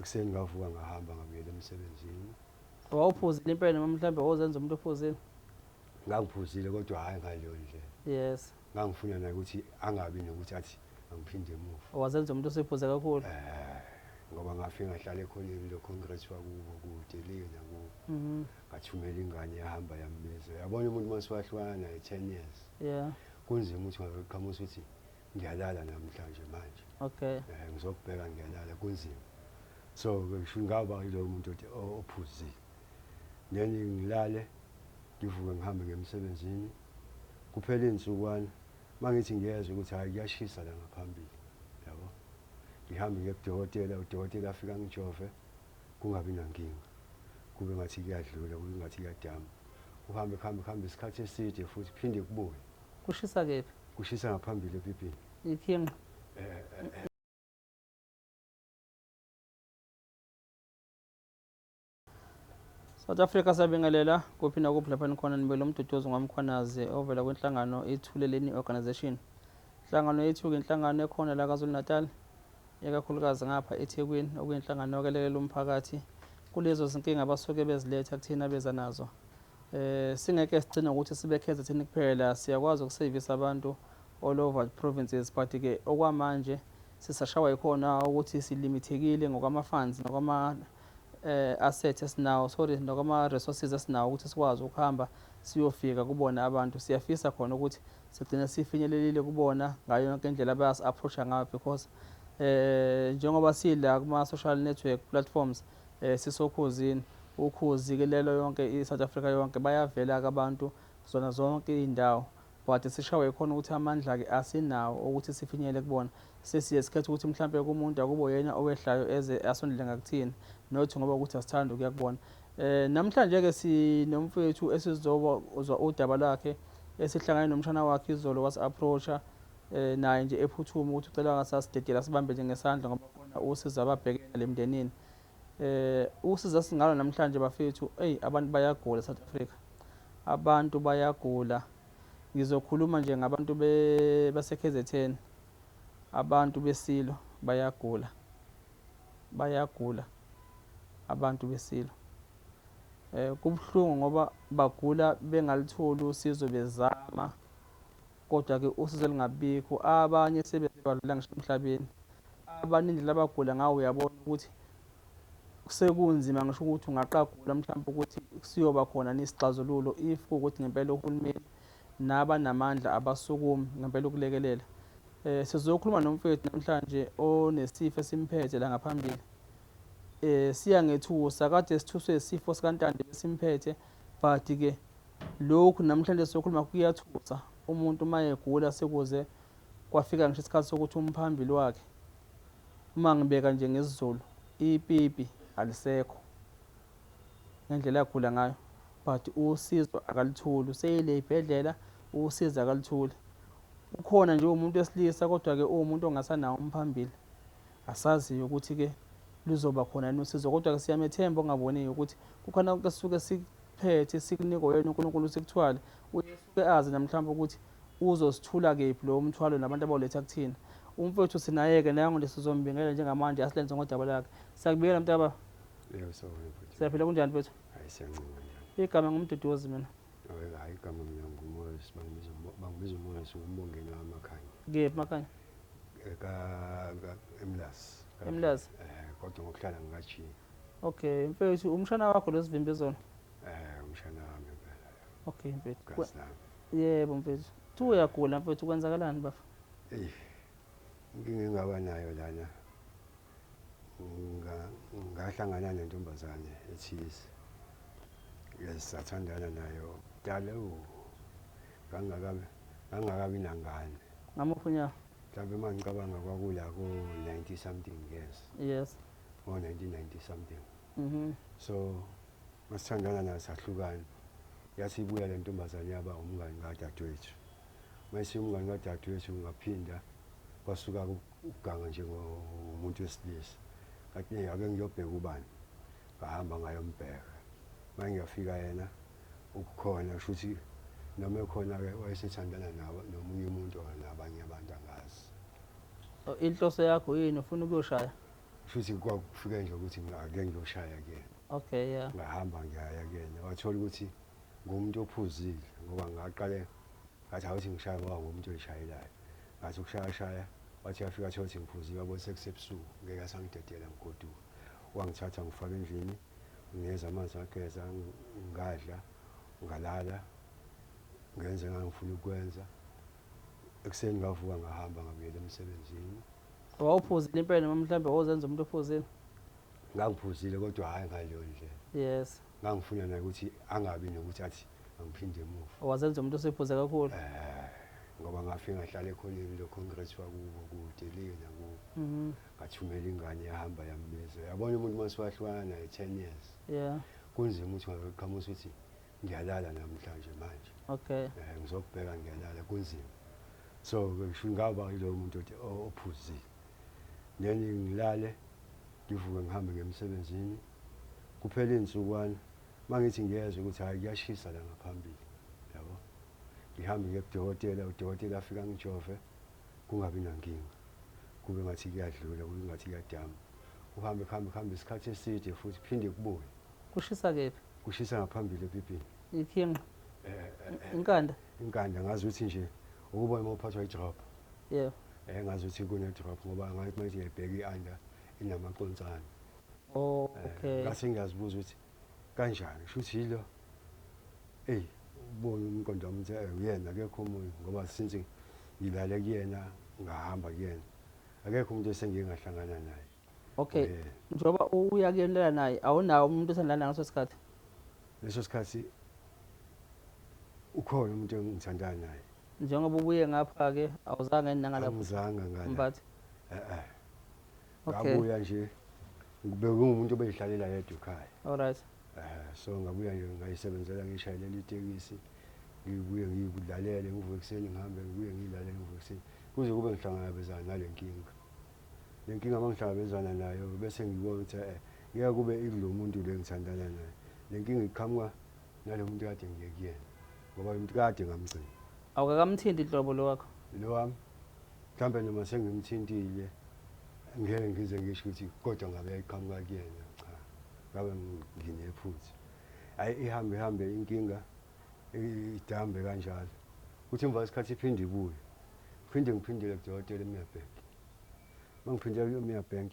Ekuseni ngavuka ngahamba ngabuyela emsebenzini. Wawuphuzile impela noma mhlawumbe wawuzenza umuntu ophuzile? Ngangiphuzile kodwa hhayi ngaleyo ndlela. Yes. Ngangifuna naye ukuthi angabi nokuthi athi angiphinde emuva. Wazenza umuntu osephuze kakhulu. Eh, ngoba ngafike ngahlala ekhoneni lo-concrete wakubo kude le nakubo. Ngathumela ingane yahamba yambiza. Yabona umuntu uma siwahlukana naye 10 years. Yeah. Kunzima ukuthi ungaqhamusa ukuthi ngiyalala namhlanje manje. Okay. Eh, ngizokubheka ngiyalala kunzima. So ngisho ngaba yilowo muntu othi ophuzile. Then ngilale ngivuke ngihambe ngemsebenzini. Kuphela izinsukwana mangithi ngiyezwa ukuthi hayi kuyashisa la ngaphambili. Yabo. Ngihambe ngiye kudokotela, udokotela afika angijove kungabi nankinga. Kube ngathi kuyadlula, kube ngathi kuyadama. Kuhambe kuhambe kuhambe isikhathi eside futhi kuphinde kubuye. Kushisa kephi? Kushisa ngaphambili epipini. Ikhinqi. Eh. South Africa siyabingelela kuphi nakuphi lapha nikhona nibele uMduduzi ngwaMkhwanazi ovela kwinhlangano iThuleleni Organization. Inhlangano yethu-ke inhlangano ekhona la KwaZulu Natal ikakhulukazi ngapha eThekwini okuyinhlangano yokwelekelela umphakathi kulezo zinkinga abasuke beziletha kuthina beza nazo. Eh singeke sigcine ngokuthi sibe KZN kuphela siyakwazi ukusevisa abantu all over provinces but ke okwamanje sisashawa yikhona ukuthi silimithekile ngokwama-funds nokwama asset esinawo sorry nokwama-resources esinawo ukuthi sikwazi ukuhamba siyofika kubona abantu. Siyafisa khona ukuthi sigcine sifinyelelile kubona ngayo yonke indlela abayasi-approach-a ngayo because njengoba sila kuma-social network platforms sisokhozini ukhozi-ke lelo yonke i-South Africa yonke bayavela-ke abantu zona zonke iy'ndawo but sishawe yikhona ukuthi amandla-ke asinawo ukuthi sifinyelele kubona. Sesiye sikhethe ukuthi mhlampe kumuntu akubo yena owehlayo eze asondele ngakuthina not ngoba ukuthi asithandi ukuya kubona. Namhlanje-ke sinomfowethu esizozwa udaba lwakhe esihlangane nomshana wakhe izolo wasi-approach-a naye nje ephuthuma ukuthi ucela ngasasidedela sibambe nje ngesandla ngoba khona usizo ababhekene le mndenini. Usizo esingalo namhlanje bafethu, eyi abantu bayagula e-South Africa. Abantu bayagula. Ngizokhuluma nje ngabantu base-KZN. Abantu beSilo bayagula. Bayagula abantu beSilo. Kubuhlungu ngoba bagula bengalutholi usizo bezama kodwa-ke usizo lungabikho. Abanye sebeze badlula ngisho emhlabeni. Abanye indlela abagula ngayo uyabona ukuthi sekunzima ngisho ukuthi ungaqagula mhlawumbe ukuthi siyoba khona nesixazululo if kuwukuthi ngempela uhulumeni nabanamandla abasukumi ngempela ukulekelela. Sizokhuluma nomfowethu namhlanje onesifo esimphethe la ngaphambili. Siyangethusa kade sithuswe isifo sikaNtande besimphethe but ke lokhu namhlanje sizokhuluma kuyathusa umuntu uma egula sekuze kwafika ngisho isikhathi sokuthi umphambili wakhe uma ngibeka nje ngesiZulu ipipi alisekho ngendlela agula ngayo but usizo akalitholi useyile ibhedlela usizo akalitholi ukhona nje umuntu wesilisa kodwa ke uwumuntu ongasanawo umphambili asaziyo ukuthi ke luzoba khona yini usizo kodwa ke siyamethemba ongaboniyo ukuthi kukhona konke sisuke sikuphethe sikunikwe yena uNkulunkulu sikuthwale uyesuke azi namhlawumbe ukuthi uzosithula kephi lowo mthwalo nabantu abawuletha kuthina. Umfowethu sinayeke naye nje sizombingelela njengamanje asilenze ngodaba lakhe. Siyakubikela mntaba. Yebo sawubona mfowethu. Siyaphila kunjani mfowethu? Hayi siyancoma njani. Igama nguMduduzi mina. Hayi igama mina nguMoses bangibiza bangibiza uMoses umbongeni wamakhanya. Kephi makhanya? Ka eMlazi. Emlazi. Eh kodwa ngokuhlala ngikaJi. Okay mfowethu umshana wakho lo sivimbe izolo. Eh umshana wami impela. Okay mfethu. Gazi lami. Yebo mfethu. Kuthiwa uyagula mfethu kwenzakalani bafa? Eyi inkinga engaba nayo lana ngahlangana nentombazane ethize. Yes sathandana nayo kudala ngangakabi ngangakabi nangane. Ngamuphi unyaka? Mhlawumbe uma ngicabanga kwakula ko-90 something years. Yes. Ngo-1990 something. So masithandana nayo sahlukana. Yathi ibuya le ntombazane yaba umngani kadadewethu. Mayise umngani kadadewethu ngaphinda kwasuka ukuganga njengomuntu wesilisa. Ngathi ake ngiyobheka ubani. Ngahamba ngayombheka. Mangiyafika yena ukukhona kusho ukuthi noma ekhona-ke wayesethandana nabo nomunye umuntu or nabanye abantu angazi. Inhloso yakho yini ufuna ukuyoshaya? Futhi kwakufike nje ukuthi ake ngiyoshaya kuyena. Okay, yeah. Ngahamba ngiyaya kuyena, wathola ukuthi ngumuntu ophuzile, ngoba ngaqale ngathi awuthi ngishaya ngoba ngumuntu oyishayelayo. Ngathi ukushaya shaya, wathi yafika athola ukuthi ngiphuzile, wabona sekusebusuku, ngeke asangidedela ngigoduka. Wangithatha ngifaka endlini, nginikeza amanzi ngageza, ngadla, ngalala, ngenza engangifuna ukwenza. Ekuseni ngavuka ngahamba ngabuyela emsebenzini. Wawuphuzile impela noma mhlawumbe wawuzenza umuntu ophuzile? Ngangiphuzile kodwa hhayi ngaleyo ndlela. Yes. Ngangifuna naye ukuthi angabi nokuthi athi angiphinde emuva. Wazenza umuntu osephuze kakhulu. Ngoba ngafike ngahlala ekhoneni lo Congress wakubo kude le nakubo. Ngathumela ingane yahamba yambiza. Yabona umuntu uma siwahlukana naye 10 years. Yeah. Kunzima ukuthi ungaqhamuka ukuthi ngiyalala namhlanje manje. Okay. Ngizokubheka ngiyalala, kunzima. So ngisho ngaba yilo muntu ophuzile. Then ngilale ngivuke ngihambe ngemsebenzini. Kuphela insukwana mangithi ngiyezwa ukuthi hayi kuyashisa la ngaphambili. Yabo. Ngihambe ngiye kudokotela, udokotela afika ngijove kungabi nankinga. Kube ngathi kuyadlula, kube ngathi kuyadama. Uhambe kuhambe kuhambe isikhathi eside futhi kuphinde kubuye. Kushisa kephi? Kushisa ngaphambili epipini. Ikhinqa. Inkanda. Inkanda ngazi ukuthi nje ukubona uma uphathwa i-drop. Yebo. Ngazi ukuthi kune-drop ngoba ngathi manje ngiyayibheka i-under inamaqonsana. Oh, okay. Ngase ngiyazibuza ukuthi kanjani? Kusho ukuthi yilo. Ey, ubona umqondo wami ukuthi uyena akekho omunye ngoba since ngilale kuyena ngahamba kuyena. Akekho umuntu esengike ngahlangana naye. Okay. Njengoba uya kuyena naye awunawo umuntu osandlana ngaso sikhathi? Leso sikhathi ukhona umuntu engithandana naye. Njengoba ubuye ngapha ke awuzange nangalapho. Angizange ngala. Mbathi. Okay. Ngabuya nje bekungumuntu obeyihlalela yedwa ekhaya. All right. So ngabuya nje ngayisebenzela ngishayelela itekisi, ngibuye ngikudlalele ngivuke ekuseni ngihambe ngibuye ngilalele ngivuke ekuseni kuze kube ngihlangabezana nale nkinga. Le nkinga mangihlangabezana nayo bese ngibona ukuthi ngeke kube ikulo muntu le ngithandana naye. Le nkinga iqhamuka nalo muntu kade ngiye kuyena ngoba umuntu kade ngamgcina. Awukakamthinti inhlobo lo wakho? Lo wami mhlambe noma sengimthintile ngeke ngize ngisho ukuthi kodwa ngabe iqhamuka kuyena, cha ngabe nginephutha. Hayi ihambe ihambe inkinga idambe kanjalo. Kuthi emva kwesikhathi iphinde ibuye. Phinde ngiphindele kudokotela eMerebank. Mangiphindela eMerebank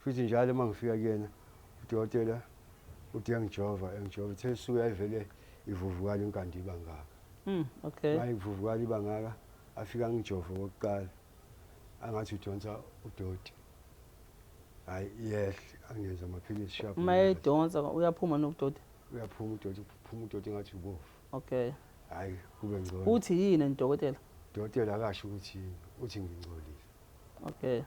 futhi njalo mangifika kuyena udokotela uthi uyangijova, engijova uthe isuke yayivele ivuvukala inkandi iba ngaka. Okay. Mayivuvukala iba ngaka afika ngijova okokuqala angathi udonsa udoti. Hayi yehle angenza amaphilisi sharp. Uma edonsa uyaphuma nokudoti. Uyaphuma udoti, uphuma udoti ngathi ubovu. Okay. Hayi kube ngcono. Uthi yini dokotela? Dokotela akasho ukuthi yini, uthi ngingcolile. Okay.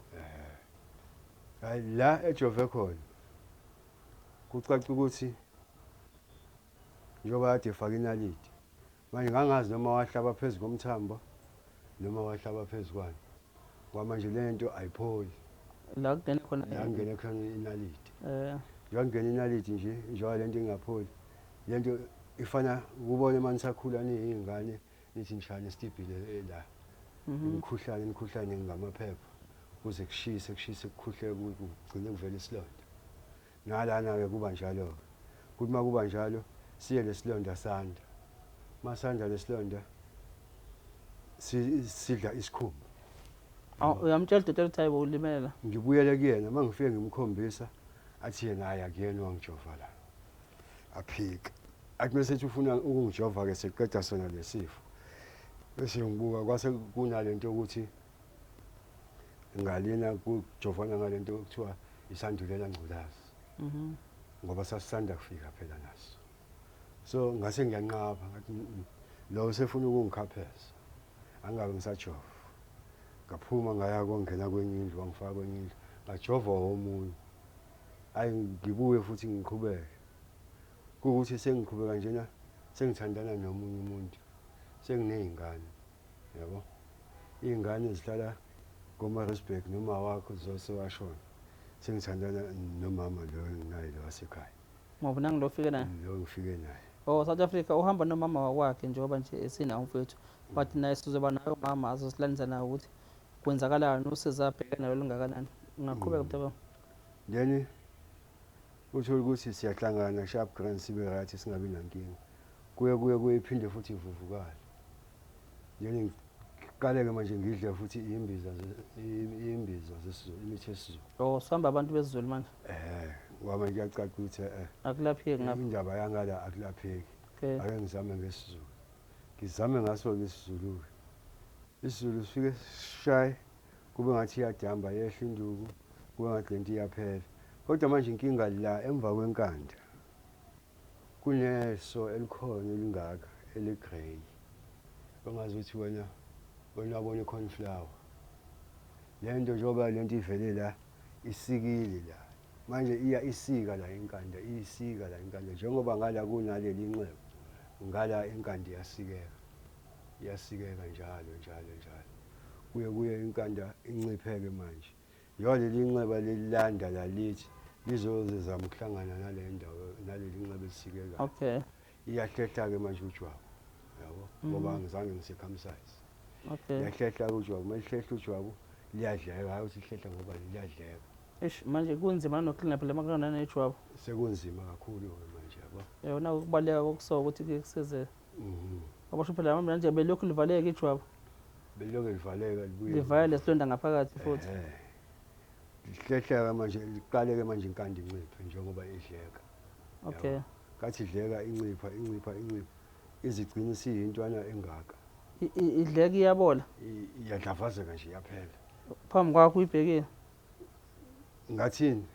Hayi la ejove khona kucaca ukuthi njengoba kade efaka inaliti manje ngangazi noma wahlaba phezu komthambo noma wahlaba phezu kwani. Kwamanje le nto ayipholi. La kungena khona la kungena khona inaliti. Njengoba kungena inaliti nje, njengoba le nto ingapholi. Le nto ifana ukubona uma nisakhula niyingane nithi nishaya nesitibhile la. Imikhuhlane, imikhuhlane ngamaphepha. Kuze kushise, kushise, kukhuhle, kugcine kuvele isilonda. Nalana-ke kuba njalo-ke. Kuthi uma kuba njalo, siye lesilonda sanda. Masanda lesilonda sidla isikhumba. Awu, uyamtshela udokotela ukuthi hayi bo ulimele la? Ngibuyele kuyena, uma ngifike ngimkhombisa, athi yena hayi akuyena owangijova la. Aphike. Athi mase ethi ufuna ukungijova-ke sekuqeda sona lesifo. Bese ngibuka kwase kunalento yokuthi ngalena kujovana ngalento okuthiwa isandulela ngculazi. Ngoba sasisanda kufika phela naso. So ngase ngiyanqaba ngathi lo usefuna ukungikhapheza. Angabe ngisajova. Ngaphuma ngaya kongena kwenye indlu, wangifaka kwenye indlu, ngajova omunye. Hayi ngibuye futhi ngiqhubeke. Kuwukuthi sengiqhubeka njena sengithandana nomunye umuntu. Senginey'ngane, yabo. Iy'ngane zihlala koMaritzburg noma wakho zose washona. Sengithandana nomama lo enginaye lo wasekhaya. Ngoba nangu lo ufike naye? Lo ngifike naye. Oh, South Africa uhamba nomama wakwakhe njengoba nje esinawo mfowethu. But naye sizoba naye umama azosilandisa naye ukuthi kwenzakalani, usiza abhekene nalo lungakanani. Ungaqhubeka mntabami. Then uthole ukuthi siyahlangana sharp grand, sibe right, singabi nankinga. Kuye kuye kuye iphinde futhi ivuvukale. Then ngiqale-ke manje ngidle futhi imbiza imbiza zesiZulu, imithi yesiZulu. Oh, sihamba abantu besiZulu manje. Ngoba manje kuyacaca ukuthi akulapheki ngapha. Indaba yangala akulapheki. Okay. Ake ngizame ngesiZulu. Ngizame ngaso-ke isiZulu-ke. IsiZulu sifike sishaye, kube ngathi iyadamba, yehla induku, kube ngathi lento iyaphela. Kodwa manje inkinga la emva kwenkanda kuneso elikhona elingaka eli-grey. Ongazi ukuthi wena wabona i-cornflower. Le nto njengoba le nto ivele la, isikile la. Manje iya isika la inkanda, iyisika la inkanda. Njengoba ngala kunaleli nxeba, ngala inkanda iyasikeka. Iyasikeka njalo, njalo, njalo. Kuye kuye inkanda incipheke manje. Njengoba leli nxeba lelilanda la lithi lizozama ukuhlangana nale ndawo, naleli nxeba elisikekayo. Okay. Iyahlehla-ke manje ujwabu, yabo, ngoba angizange ngi-circumcise. Okay. Liyahlehla-ke ujwabu, uma lihlehla ujwabu liyadleka, hhayi ukuthi lihlehla ngoba liyadleka. Eish, manje kunzima nanoklina phela makungana nejwabu. Sekunzima kakhulu-ke manje, yabo. Yona ukubaleka kokusoka ukuthi ke kusize. Ngoba sho phela manje belokhu livaleka ijwabu. Belokhu livaleka libuye. Livale lesilonda ngaphakathi futhi. Lihlehla manje, liqaleke manje inkanda inciphe njengoba idleka. Okay. Yabo. Kathi idleka incipha, incipha, incipha. Izigcina isiyintwana engaka. Idleka iyabola. Iyadlavazeka nje iyaphela. Phambi kwakho uyibhekile. Ngathini?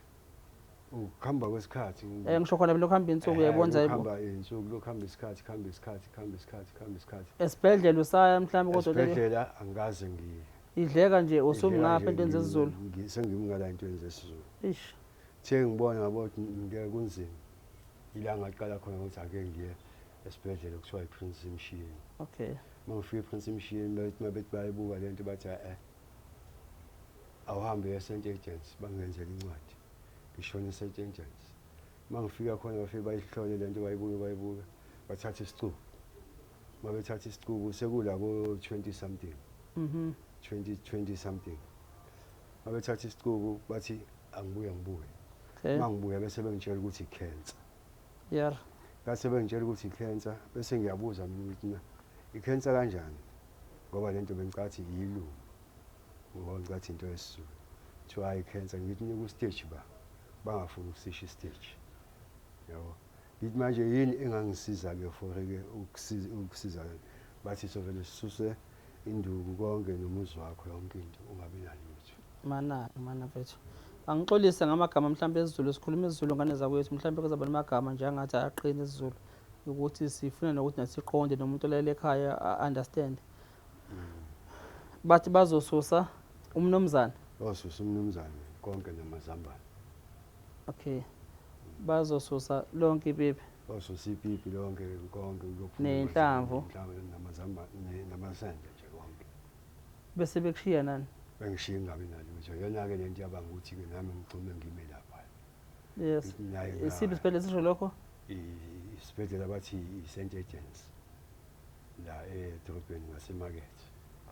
Ukuhamba kwesikhathi. Ngisho khona lokho hamba insuku uyayibona ayibo. Ukuhamba insuku, lokho hamba isikhathi, kuhamba isikhathi, kuhamba isikhathi, kuhamba isikhathi. Esibhedlela usaya mhlawumbe kodwa le Esibhedlela angikaze ngiye. Idleka nje usumngapha Idleka nje entweni zesiZulu. Sengimngala entweni zesiZulu. Eish. The ngibona ngabo ukuthi ngeke kunzima. Ila ngaqala khona ukuthi ake ngiye esibhedlela kuthiwa iPrince Mshiyeni. Okay. Uma ngifika ePrince Mshiyeni bathi mabethi bayibuka lento bathi awuhambe eSt Agents bangenzele incwadi. Ngishone eSt Agents. Uma ngifika khona bafike bayihlole lento bayibuke bayibuke bathatha isicubu. Uma bethatha isicubu sekula ko 20 something. 20 something. Uma bethatha isicubu bathi angibuye ngibuye. Okay. Uma ngibuya bese bengitshela ukuthi i-cancer. Yeah. Base bengitshela ukuthi i-cancer bese ngiyabuza mina ukuthi na i-cancer kanjani? Ngoba lento bengicathi yilungu. Ngoba ngicathi into yesiZulu. Kuthiwa hayi i-cancer, ngithi niku stage ba. Bangafuni ukusisha i-stage. Yabo. Ngithi manje yini engangisiza ke for ke ukusiza bathi sovele sisuse induku konke nomuzi wakho yonke into ungabi nalutho. Mana, mana mfethu. Angixolise ngamagama mhlambe esiZulu, sikhuluma isiZulu ngane zakwethu, mhlambe kuzoba namagama nje angathi aqine isiZulu ukuthi sifuna nokuthi nasiqonde nomuntu olalele ekhaya understand. Bathi bazosusa umnumzane. Bazosusa umnumzane konke namazambane. Okay. Bazosusa lonke ipipi. Bazosusa ipipi lonke konke kuyophuma Nenhlamvu. Nenhlamvu namazambane namasende nje konke. Bese bekushiya nani? Bengishiya ngingabi nalutho. Yona ke lento yabanga ukuthi ke nami ngigxume ngime lapha. Yes. Ngithi naye Isiphi nga- isibhedlela sisho lokho? Isibhedlela bathi i-Saint Agents la edolobheni ngasemakethe.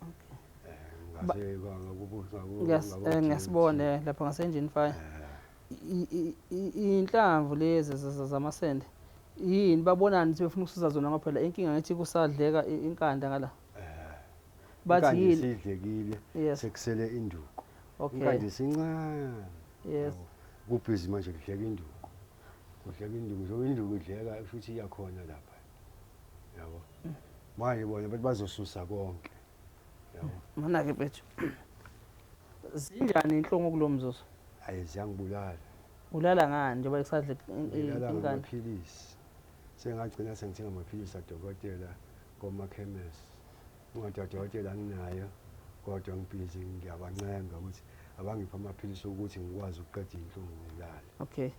Okay. Ngase Ngiyasibona lapha ngase Engine Fire. Inhlamvu lezi zamasende yini babonani ukuthi befuna ukusiza zona ngoba phela inkinga ngithi kusadleka inkanda ngala. Bathi Inkanda yini? isidlekile, Yes. sekusele induku. Okay. Inkanda isincane. Yes. Yabo. Kubhizi manje kudleka induku. Kudleka induku, njengoba induku idleka futhi iyakhona lapha. Yabo. Manje bona bathi bazosusa konke. Yabo. Mana ke mfethu. Zinjani inhlungu kulo mzuzu? Ayi ziyangibulala. Ulala ngani njengoba kusadle Ngilala inkanda? ngamaphilisi. Sengagcina sengithenga amaphilisi adokotela komakhemesi. Incwadi kadokotela anginayo kodwa ngibhizi ngiyabancenga ukuthi abangiphe amaphilisi ukuthi ngikwazi ukuqeda inhlungu ngilale. Okay.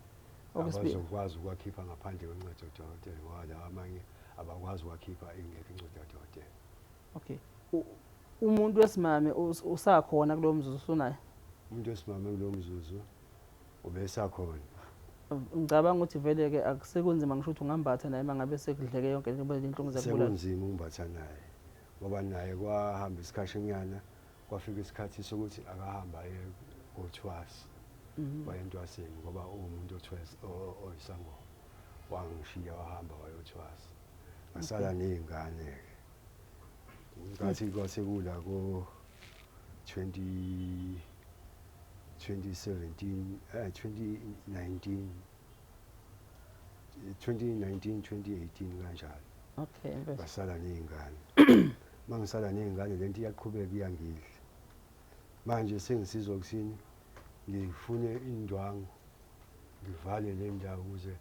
Okwesibili. Abazokwazi ukuwakhipha ngaphandle kwencwadi kadokotela ngoba lawa amanye abakwazi ukuwakhipha ingekho incwadi kadokotela. Okay. Umuntu wesimame usakhona kulowo mzuzu usunaye? Umuntu wesimame kulowo mzuzu ubesakhona. Ngicabanga ukuthi vele ke akusekunzima ngisho ukuthi ungambatha naye mangabe sekudleke yonke le nto, inhlungu ziyakubulala. Sekunzima ukumbatha naye ngoba naye kwahamba isikhashanyana, kwafika isikhathi sokuthi akahamba aye kothwasa. Wayentwaseni ngoba uwumuntu othwesa oyisangoma. Wangishiya wahamba wayothwasa. Ngasala ney'ngane-ke. Ngathi kwase kula ko 20 2017 2019 2019 2018 kanjalo. Okay, mfethu. Ngasala ney'ngane. Mangisala ney'ngane lento iyaqhubeka iyangidla. Manje sengisizwa kusini ngifune indwangu ngivale le ndawo ukuze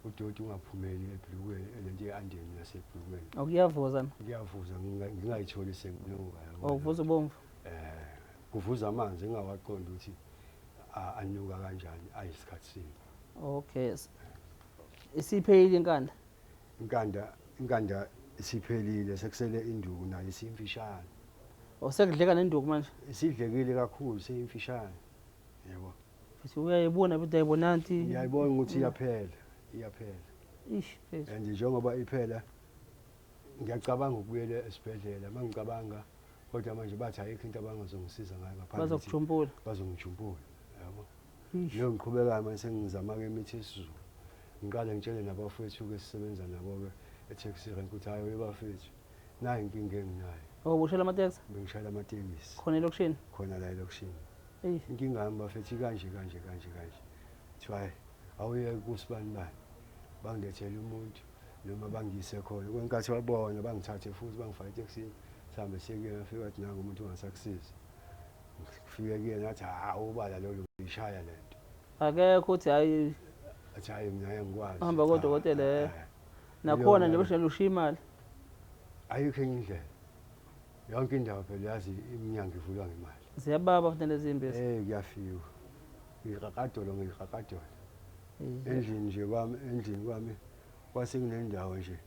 udoti ungaphumeli ebhlukweni lento ye-andeni nasebhlukweni. Okuyavuza. Kuyavuza ngingayitholi senginuka yabo. Okuvuza ubomvu. Kuvuza amanzi engawaqondi ukuthi anuka kanjani ayisikhathi sini. Okay. Isiphelile inkanda. Inkanda isiphelile sekusele induku nayo isimfishane. Osekudleka nenduku manje. Isidlekile kakhulu seyimfishane. Yebo. Futhi uyayibona futhi ayibona nti. Ngiyayibona ukuthi iyaphela, iyaphela. Ish, mfethu. And njengoba iphela ngiyacabanga ukubuyela esibhedlela mangicabanga kodwa manje bathi ayikho into abangazongisiza ngayo ngaphandle ukuthi Bazokujumpula. bazongijumpula yabo. Ish. Leyo ngiqhubekayo manje sengizama-ke imithi yesiZulu. Ngiqale ngitshele nabafowethu-ke esisebenza nabo-ke e-taxi rank ukuthi hhayi webafethu nayi inkinga enginayo. Oh, ubushayela amateksi Bengishayela amatekisi khona elokishini. khona la elokishini. Eish. Inkinga yami bafethu ikanje kanje kanje kanje. Kuthiwa hhayi awuye kusibani bani bangilethele umuntu noma bangiyise khona. Kwenkathi wabona bangithathe futhi bangifake etekisini sihambe siye kuyena afike wathi nangu umuntu ongasakusiza. Ngifike kuyena athi hawu ubala lolu ngishaya le nto. Akekho uthi hayi Athi hhayi mina ngeke ngikwazi. Hamba Cha, kodokotela, eh. Nakhona nje Iyona- bese ushiya imali. Ayikho enye indlela. Yonke indawo phela yazi iminyango ivulwa ngemali. Ziyababa futhi lezi imbiza. Kuyafiwa. Ngiqaqadolo ngiqaqadolo. Endlini nje kwami, endlini kwami kwase kunendawo nje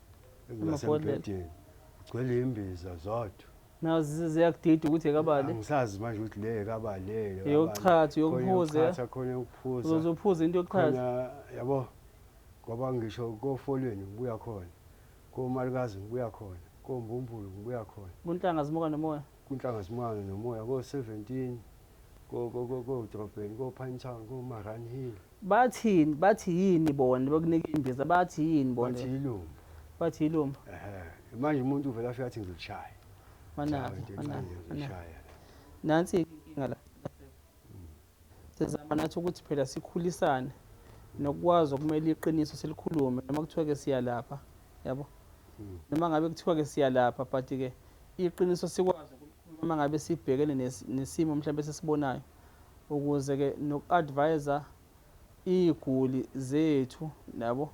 Amabhodlela. engasembhedeni. Kugcwele imbiza zodwa. Nazo ziyakudida ukuthi ekabani. Angisazi manje ukuthi le ekabani le. ekabani. Eyokuchatha, Khona yokuphuza. eyokuchatha, khona yokuphuza. Uzophuza into yokuchatha. Khona yabo ngoba ngisho kofolweni ngibuya khona. Komalukazi ngibuya khona, kombumbulu ngibuya khona. Kunhlanga zimuka nomoya. Kunhlanga zimuka nomoya ko 17 ko ko ko ko Drobheni, ko Pinetown, ko Maran Hill. Bathini, bathi yini bona bekunika imbiza, bathi yini bona? Bathi ilumbo. Bathi ilumbo. Manje umuntu uvela afika athi ngizokushaya. Manake, Cha, into manake, encane manake. ngizokushaya. Nansi inkinga la. Sizama nathi ukuthi phela sikhulisane nokwazi okumele iqiniso silikhulume noma kuthiwa ke siyalapha, yabo. Noma ngabe kuthiwa ke siyalapha but ke iqiniso sikwazi ukulikhuluma uma ngabe sibhekene nesimo mhlawumbe sesibonayo ukuze ke noku-advise iy'guli zethu nabo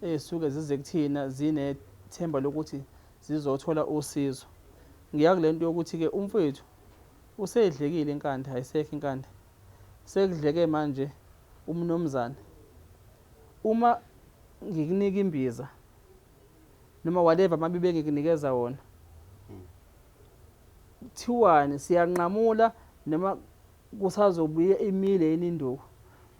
ey'suke zize kuthina zinethemba lokuthi zizothola usizo. Ngiya kule nto yokuthi-ke umfowethu usedlekile inkanda, ayisekho inkanda. Sekudleke manje umnumzane. Uma ngikunika imbiza noma whatever amabibi engikunikeza wona, kuthiwani siyanqamula noma kusazobuye imile yini induku?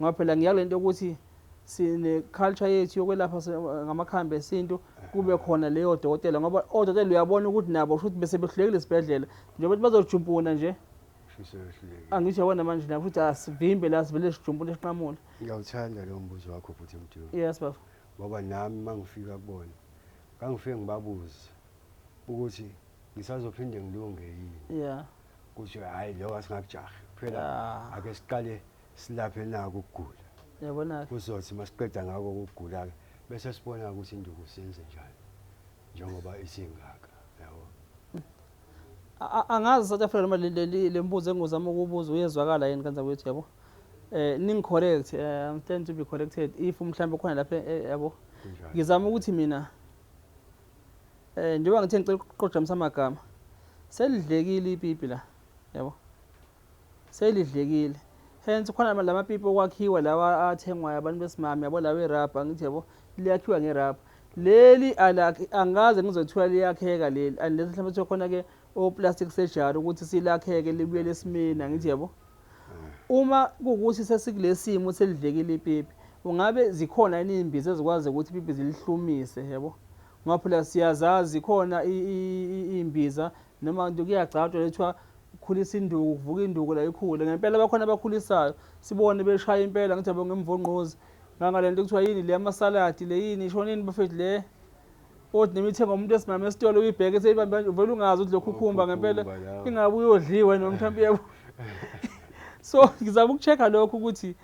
Ngoba phela ngiya kule nto yokuthi sine culture yethu yokwelapha ngamakhambi esintu, kube khona leyo dokotela, ngoba odokotela uyabona ukuthi nabo kusho ukuthi bese behlulekile esibhedlela njengoba bazojumpuna nje. Shuthi sebehlulekile. Angisho yabona manje nabo futhi asivimbe la sivele sijumpune sinqamule. Ngiyawuthanda lo mbuzo wakho bhuti Mdu. Yes baba. Ngoba nami mangifika kubona ngangifike ngibabuze ukuthi ngisazophinde ngilunge yini. Kuthi hayi lokho asingakujahi. Phela ake siqale silaphe nako ukugula. Yabona-ke. Kuzothi masiqeda ngako ukugula-ke bese sibona ukuthi induku siyenze njani njengoba isingaka, yabo. Angazi South Africa noma le mbuzo engizama ukubuza uyezwakala yini kanza kwethu, yabo. Ning correct, I'm stand to be corrected if mhlambe khona lapha, yabo. Kunjalo. Ngizama ukuthi mina njengoba ngithe ngicela ukuqojamisa amagama, selidlekile ipipi la, yabo. Selidlekile. Hence khona lamapipi okwakhiwa lawa athengwayo abantu besimame, yabo, lawa erabha, ngithi yabo, liyakhiwa ngerabha. Leli alakhi, angaze ngizothiwa liyakheka leli, unless mhlawumbe kuthiwa khona ke o-plastic surgery ukuthi silakheke libuyele esimeni, angithi yabo. Uma kuwukuthi sesikulesimo selidlekile ipipi, ungabe zikhona yini iy'mbiza ezikwazi ukuthi ipipi zilihlumise, yabo? Ngoba phela siyazazi khona iy'mbiza noma kuyagcatshwa lethiwa Khulisa induku, kuvuka induku la ikhule. Ngempela bakhona abakhulisayo, sibone beshaya impela ngithi yabo ngemvongqozi. Ngangale nto kuthiwa yini le amasaladi le yini ishona yini bafethu le. Othi noma ithenga umuntu wesimame esitolo uyibheke seyibambe kanje uvele ungazi ukuthi lokhu ukhumba ngempela ingabe uyodliwa noma mhlawumbe yabo. So ngizama ukucheck-a lokho ukuthi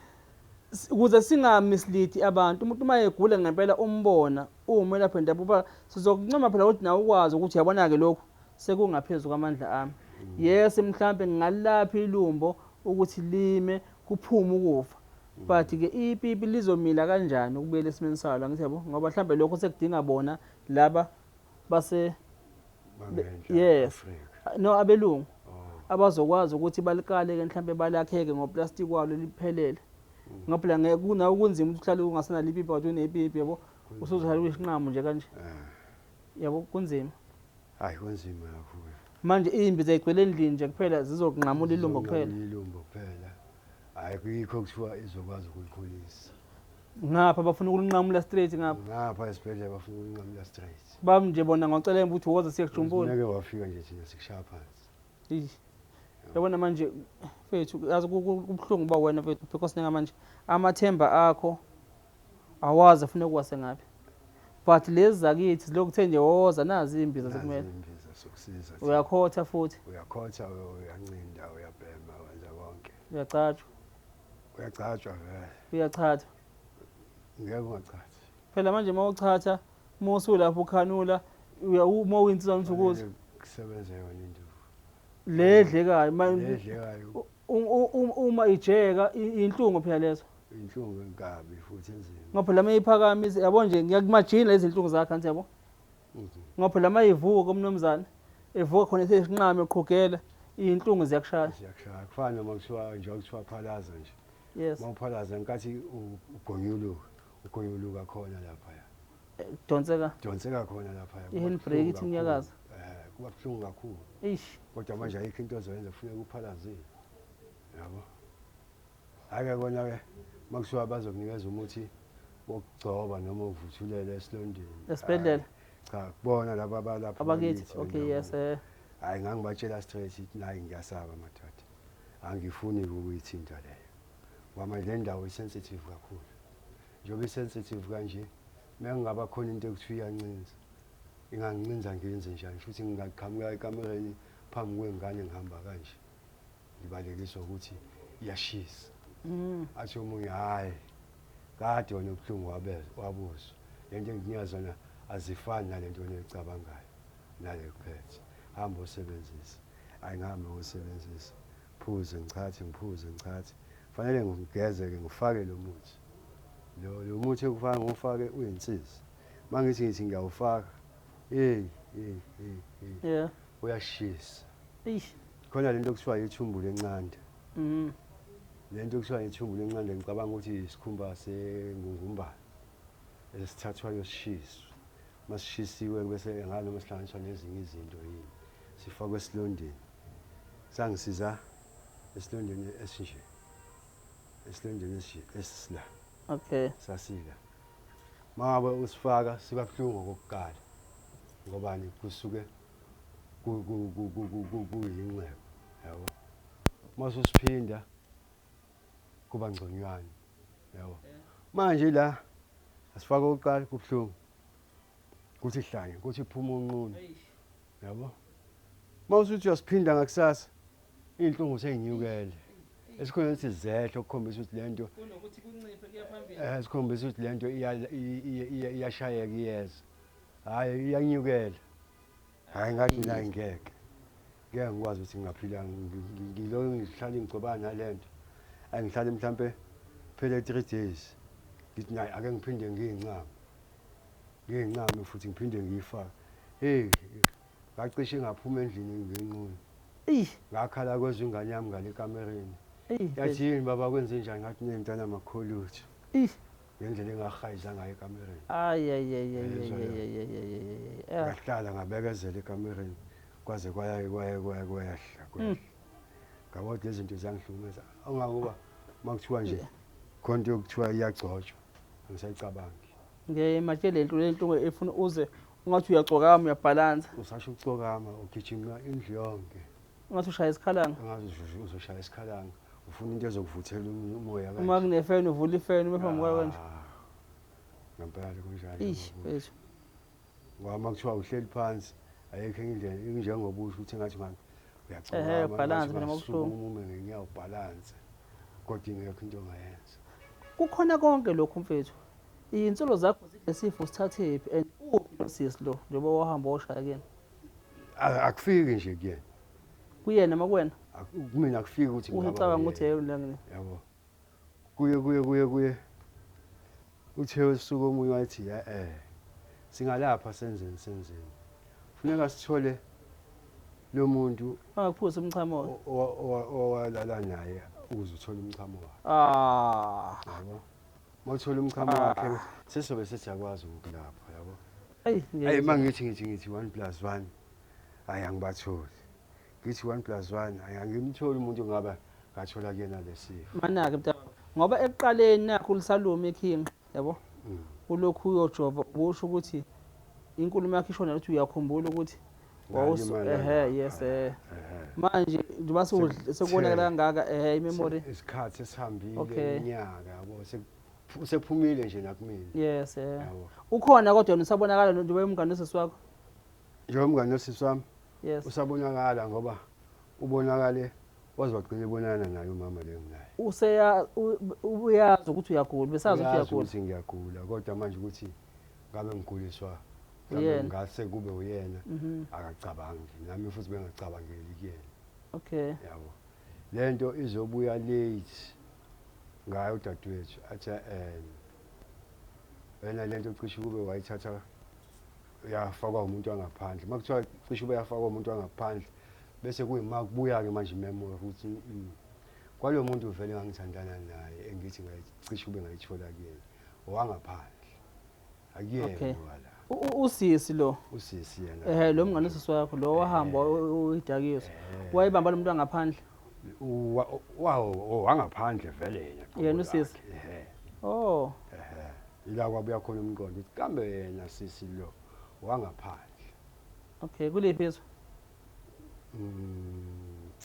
ukuze singamislead abantu, umuntu uma egula ngempela umbona uwumelaphi wendabuko, sizokuncoma phela ukuthi nawe ukwazi ukuthi uyabona-ke lokhu sekungaphezu kwamandla ami. Yes, mhlampe ngingalapha ilumbo ukuthi lime kuphume ukufa, but-ke ipipi lizomila kanjani ukubuyela esimeni salo, angithi yabo, ngoba mhlampe lokho sekudinga bona laba base yes no abelungu abazokwazi ukuthi balikale-ke mhlampe balakheke ngoplastiki walo liphelele, ngoba phela ngeke kunawe kunzima ukuthi uhlale ungasenalo ipipi kodwa unepipi yabo, usuzohlala uyisinqamu nje kanje yabo, kunzima. Hayi kunzima kakhulu. Manje iy'mbiza zigcwele endlini nje kuphela zizokunqamula ilumbo kuphela. Ilumbo kuphela. Hayi kuyikho kuthiwa izokwazi ukulikhulisa. Ngapha bafuna ukulinqamula straight ngapha. Ngapha esibhedlela bafuna ukulinqamula straight. Bam nje bona ngocela ukuthi woza siyakujumbula. Ngeke wafika nje thina sikushaya phansi. Yabona manje mfethu yazi kubuhlungu uba wena mfethu because njengamanje amathemba akho awazi afuna kuwase ngaphi. But lezi zakithi zilokhu kuthe nje woza nazi iy'mbiza zikumele. Imbiza sokusiza. Uyakhotha futhi. Uyakhotha, uyancinda, uyabhema, wenza konke. Uyacatshwa. Uyacatshwa vele. Uyachatha. Ngeke ungachathi. Phela manje uma uchatha, uma usulapho ukhanula, uma uyinsizwa ukuthi ukuze. Kusebenza yona into. Le edlekayo, Le edlekayo. Uma ijeka inhlungu phela lezo. Inhlungu enkabi futhi enzima. Ngoba phela uma iphakamisa, yabo nje ngiyakumajina lezi zinhlungu zakhe angithi yabo. Ngoba phela uma ivuka umnumzane, evuka khona esesinqame eqhugela, iy'nhlungu ziyakushaya. Ziyakushaya. Kufana noma kuthiwa nje kuthiwa phalaza nje. Yes. Uma uphalaza ngenkathi ugonyuluka, ugonyuluka khona lapha. Donseka. Donseka khona lapha. I-handbrake ithi inyakaza. Kuba buhlungu kakhulu. Eish. Kodwa manje ayikho into ozoyenza kufuneka uphalazile. Yabo. Hhayi-ke kona-ke uma kuthiwa bazokunikeza umuthi wokugcoba noma ukuvuthulela esilondeni. Esibhedlela? Cha, kubona laba abalapha abakithi. Okay, yes. Hhayi ngangibatshela straight ukuthi nayi ngiyasaba madoda. Angifuni ukuyithinta leyo. Ngoba manje le ndawo i-sensitive kakhulu. Njengoba i-sensitive kanje, uma kungaba khona into ekuthiwa iyancinza, ingangincinza ngenze njani? Futhi ngingaqhamuka ekamereni phambi kwengane ngihamba kanje. Ngibalekiswa ukuthi iyashisa. Athi omunye hhayi, kade wena ubuhlungu wabuzwa. Le nto engikunika zona azifani nale nto wena oyicabangayo nale kuphethe. Hamba usebenzise. Hhayi ngihambe ngiyosebenzisa. Phuze ngichathe, ngiphuze ngichathe. Fanele ngigeze-ke ngifake lo muthi. Lo muthi ekufanele ngiwufake uyinsizi. Uma ngithi ngithi ngiyawufaka, hey, hey, hey, hey. Yeah. Uyashisa. Eish. Khona lento okuthiwa ithumbu lencanda. Lento okuthiwa ithumbu lencanda ngicabanga ukuthi isikhumba sengungumbane esithathwayo sishiswe. Masishisiwe bese ngalo noma sihlanganiswa nezinye izinto yini. Sifakwe esilondeni. Sangisiza esilondeni esinje. Esilondeni esinje esila. Okay. Sasila. Mangabe usifaka siba buhlungu okokuqala. Ngobani kusuke kuyinxeba yabo. Mase usiphinda kuba ngconywana yabo. Manje la asifaka okokuqala kubuhlungu. Kuthi hlanye, kuthi phuma unqunu. Yabo. Mawusuthi uyasiphinda ngakusasa inhlungu seyinyukele. Esikhona ukuthi zehle ukukhombisa ukuthi lento kunokuthi kunciphe kuya phambili. Sikhombisa ukuthi lento iyashayeka iyeza. Hayi iyanyukela. Hayi ngathi mina ngeke. Ngeke ngikwazi ukuthi ngingaphila ngilo ngihlale ngigcobana nalento. Angihlale mhlambe phele 3 days. Ngithi nayi ake ngiphinde ngiyincame. Ngiyincame futhi ngiphinde ngiyifake. Hey, ngacishe ngaphuma endlini ngenqunu. Ngakhala kwezwe ingane yami ngale kamereni. Yathi yini baba kwenze njani ngathi nemntana makholuthi. Ngendlela engahayiza ngayo ekamereni. Ay ay ay ay ay ay ay ay. Ngahlala ngabekezela ekamereni kwaze kwaya kwaya kwaya kwayahla kwehla. Ngabona lezi zinto ziyangihlukumeza. Ongakuba makuthiwa nje khona into yokuthiwa iyagcotshwa angisayicabangi. Ngeke lento lento efuna uze ungathi uyagcokama uyabhalansa. Usasho ukucokama ugijima indlu yonke. Ungathi ushaya isikhalanga. Engathi uzoshaya isikhalanga, ufuna into ezokuvuthela umoya kanje. Uma kunefeni uvula ifeni ume phambi kwayo kanje. Ah, ngempela kunjalo. Eish, mfethu. Ngoba uma kuthiwa uhleli phansi ayikho enye indlela, injengoba usho ukuthi engathi Ehhe, uyacabanga, balance phela uma kubuhlungu. ume ngenyawo balance, kodwa ingekho into ongayenza. Kukhona konke lokhu mfethu. Iy'nsolo zakho zilesifo usithathephi and uphi lo sisi lo njengoba wahamba woshaya kuyena? Akufiki nje kuyena. Kuyena noma kuwena? Kumina akufiki ukuthi ngingaba Ucabanga ukuthi uyena. yena Yabo. Kuye kuye kuye kuye. Uthe usuku omunye wathi singalapha senzeni senzeni. Funeka sithole lo muntu Angakuphuzi umchamo. owalala naye ukuze uthole umchamo wakhe. Ah. Yabo. Mawuthola umchamo wakhe sesobe sesiyakwazi ukulapha, yabo. Ayi, Hey, mangithi ngithi ngithi 1 + 1 hayi angibatholi. Ngithi 1 + 1 hayi angimtholi umuntu ongaba ngathola kuyena lesifo. Manake mntaka. Ngoba ekuqaleni nakho ulisaluma iking, yabo? Ulokhu uyojova ubusho ukuthi inkulumo yakho ishona ukuthi uyakhumbula ukuthi Ngalimala yes lapha. Manje njengoba sekubonakala kangaka imemory isikhathi esihambile Okay. iminyaka, yabo, usephumile nje nakumina. Yes Yabo. Ukhona kodwa wena usabonakala njengoba umngane nosisi wakho? Njengoba umngane nosisi wami? Yes. Usabonakala ngoba ubonakale waze wagcina ebonana naye umama le nginaye. Uyazi ukuthi uyagula, besazi ukuthi Uyazi uyagula. ukuthi ngiyagula, kodwa manje ukuthi ngabe ngiguliswa Uyena. mhlawumbe ngase kube uyena, akacabangi nami futhi bengacabangeli kuyena. Okay. Yabo. Lento izobuya late ngayo udadewethu athi wena lento cishe kube wayithatha yafakwa umuntu wangaphandle. Makuthiwa cishe ube yafakwa umuntu wangaphandle bese kuyima kubuya ke manje imemory ukuthi kwalo muntu vele ngangithandana naye engithi ngayicishe ube ngayithola kuyena owangaphandle. Akuyena Okay. wala. Usisi lo. Usisi yena. Lo mngane usisi wakho lo wahamba uyidakiswa. Wayibamba lo muntu wangaphandle. Wangaphandle vele yena. Yena usisi? Ehhe. Oh. Ehhe. Ila kwabuya khona umqondo ukuthi kambe yena sisi lo wangaphandle. Okay, kuliphi izwe?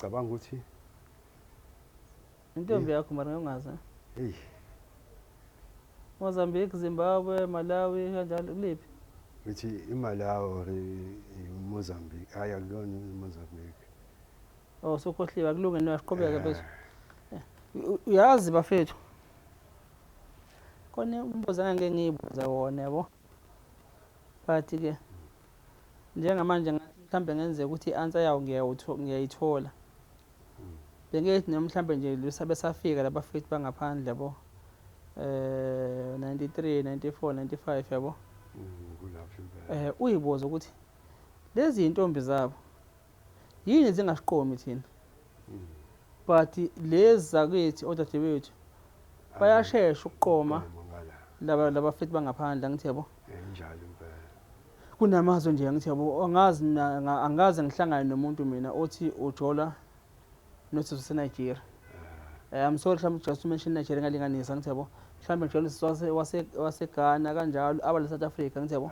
Cabanga ukuthi intombi yakho mara ngingazi. Hey. Mozambique, Zimbabwe, Malawi kanjalo kuliphi? Ngithi iMalawi or iMozambique. Hayi akuyona iMozambique. Oh, sokhohliwe akulunge niyaqhubeka bese. Uyazi bafethu. Khona umbuzo engeke ngiyibuza wona yabo. But ke njengamanje ngathi mhlambe ngenzeka ukuthi i-answer yawo ngiyayithola. Bengithi noma mhlambe nje lisabe safika labafethu bangaphandle yabo. 93, 94, 95 yabo. Kulapho impela. Uyibuza ukuthi lezi zintombi zabo yini zingashiqomi thina? But lezi zakithi odadewethu bayashesha ukuqoma laba labafethu bangaphandle ngithi yabo. Njalo impela. Kunamazwe nje ngithi yabo angazi angaze ngihlangane nomuntu mina othi ujola nosisi waseNigeria. I'm sorry mhlawumbe just to mention Nigeria ngalinganisa ngithi yabo. Mhlawumbe nje nosisi waseGhana kanjalo abale South Africa ngithi yabo.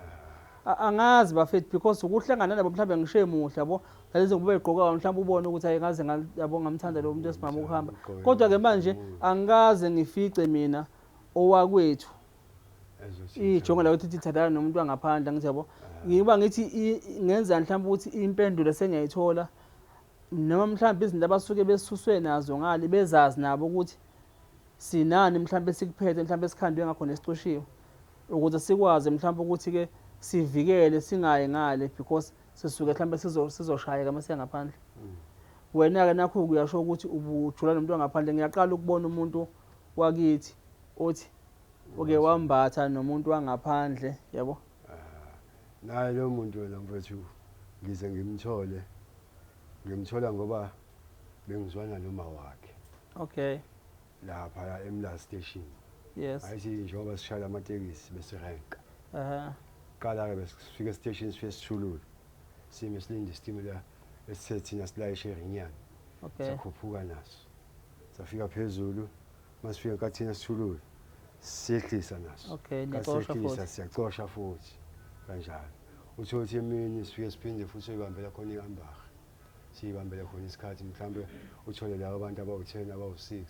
Angazi bafethu because ukuhlangana nabo mhlawumbe ngishe muhle yabo. Lezi ngoba begqoka mhlawumbe ubone ukuthi hayi ngaze yabo ngamthanda lo muntu esimama ukuhamba. Kodwa ke manje angikaze ngifice mina owakwethu ijongo la ukuthi ithandana nomuntu wangaphandle ngithi yabo. Ngiba ngithi ngenza mhlawumbe ukuthi impendulo sengiyayithola noma mhlawumbe izinto abasuke besuswe nazo ngale bezazi nabo ukuthi sinani mhlawumbe sikuphethe mhlawumbe sikhandwe ngakho nesicoshiwe ukuze sikwazi mhlawumbe ukuthi ke sivikele singayi ngale because sisuke mhlawumbe sizoshayeka mase ngaphandle. Wena ke nakho uyasho ukuthi ubujula nomuntu wangaphandle. Ngiyaqala ukubona umuntu wakithi othi uke wambatha nomuntu wangaphandle yabo. Naye lo muntu wena mfethu ngize ngimthole. Ngimthola ngoba bengizwana noma wakhe. Okay. Lapha eMlazi station. Yes. Ayithi njengoba sishaya amatekisi besirenka. Qala ke besifika station sifike sithulule. Sime silinde isitimela esithe thina silayishe eRinyana. Okay. Sakhuphuka naso. Safika phezulu masifika kathina sithulule. Siyehlisa naso. Okay, niyacosha futhi. Siyacosha futhi kanjalo. Uthothi emini sifike siphinde futhi siyibambela khona ihambaga. Siyibambele khona isikhathi, mhlawumbe uthole labo abantu abawu-10, abawu-6,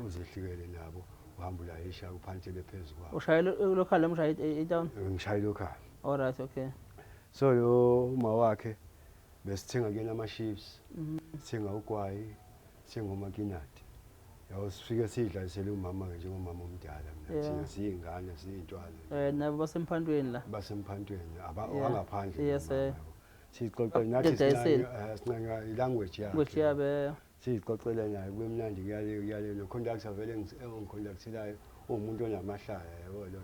uzehlikele nabo, uhambe ulayisha uphantele phezu kwabo. Ushayela local noma ushaya i-town? Ngishaya local. All right, okay. So lo uma wakhe besithenga kuyena ama-chips, sithenga ugwayi, sithenga umakinati. Yabo, sifike sidlalisele umama-ke njengomama omdala, mina thina siyingane, siyintwana. Nabo basemphantweni la. Basemphantweni, wangaphandle nomama, yabo. Siyixoxele nathi, Bedayisele. Sincanywa i-language yakhe. Language yabo, eh. Siyixoxele naye kube mnandi, kuyale kuyale, no-conductor vele engiconductelayo uwumuntu onamahlaya, yabo lo.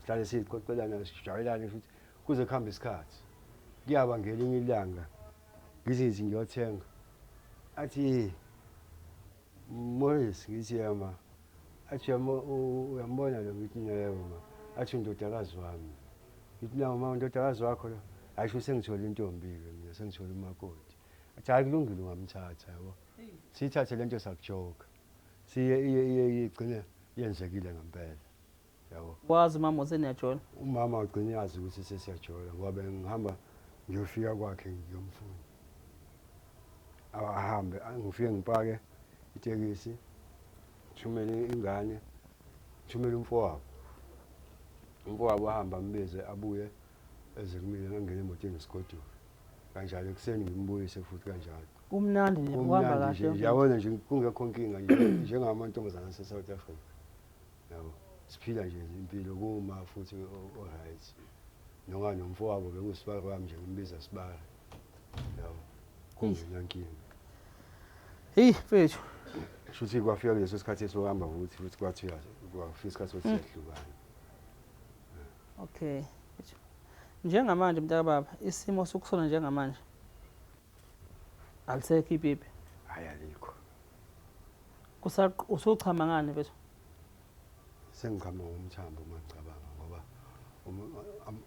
Sihlale siyixoxela naye, sijwayelane futhi kuze kuhambe isikhathi. Kuyaba ngelinye ilanga ngithi ngithi ngiyothenga, athi Morris, ngithi yama, athi uyambona lo, ngithi yebo ma, athi undodakazi wami, ngithi nawo ma undodakazi wakho lo, ayisho sengithole intombi-ke mina, sengithole umakoti, athi hayi kulungile ungamthatha, yabo. Siyithathe lento sakujoka, siye iye iye igcine yenzekile ngempela, yabo. Wazi umama useniyajola? Umama ugcine yazi ukuthi sesiyajola, ngoba bengihamba ngiyofika kwakhe ngiyomfuna. Ahambe ngifike ngipake itekisi, ngithumele ingane, ngithumele umfowabo. Umfowabo ahamba ambize abuye eze kumina, ngangena emotweni sigoduke. Kanjalo ekuseni ngimbuyise futhi kanjalo. Kumnandi nje, kuhamba Kumnandi kahle nje, yonke into. yabona nje kungekho nkinga nje, njengamantombazane ase-South Africa. Yabo, siphila nje impilo kuma futhi o-right. Noma nomfowabo bekusibari wami nje, ngimbiza sibari. Yabo, kungenankinga. Hey mfethu. Shuthi kwafika kuleso sikhathi esohamba futhi kwathiwa kwafika isikhathi sokuthi siyahlukana. Okay. Njengamanje mntakababa, isimo sokusona njengamanje alisekho ipipi. Hayi alikho. Usuchama ngani mfethu? Sengichama ngomthambo uma ngicabanga, ngoba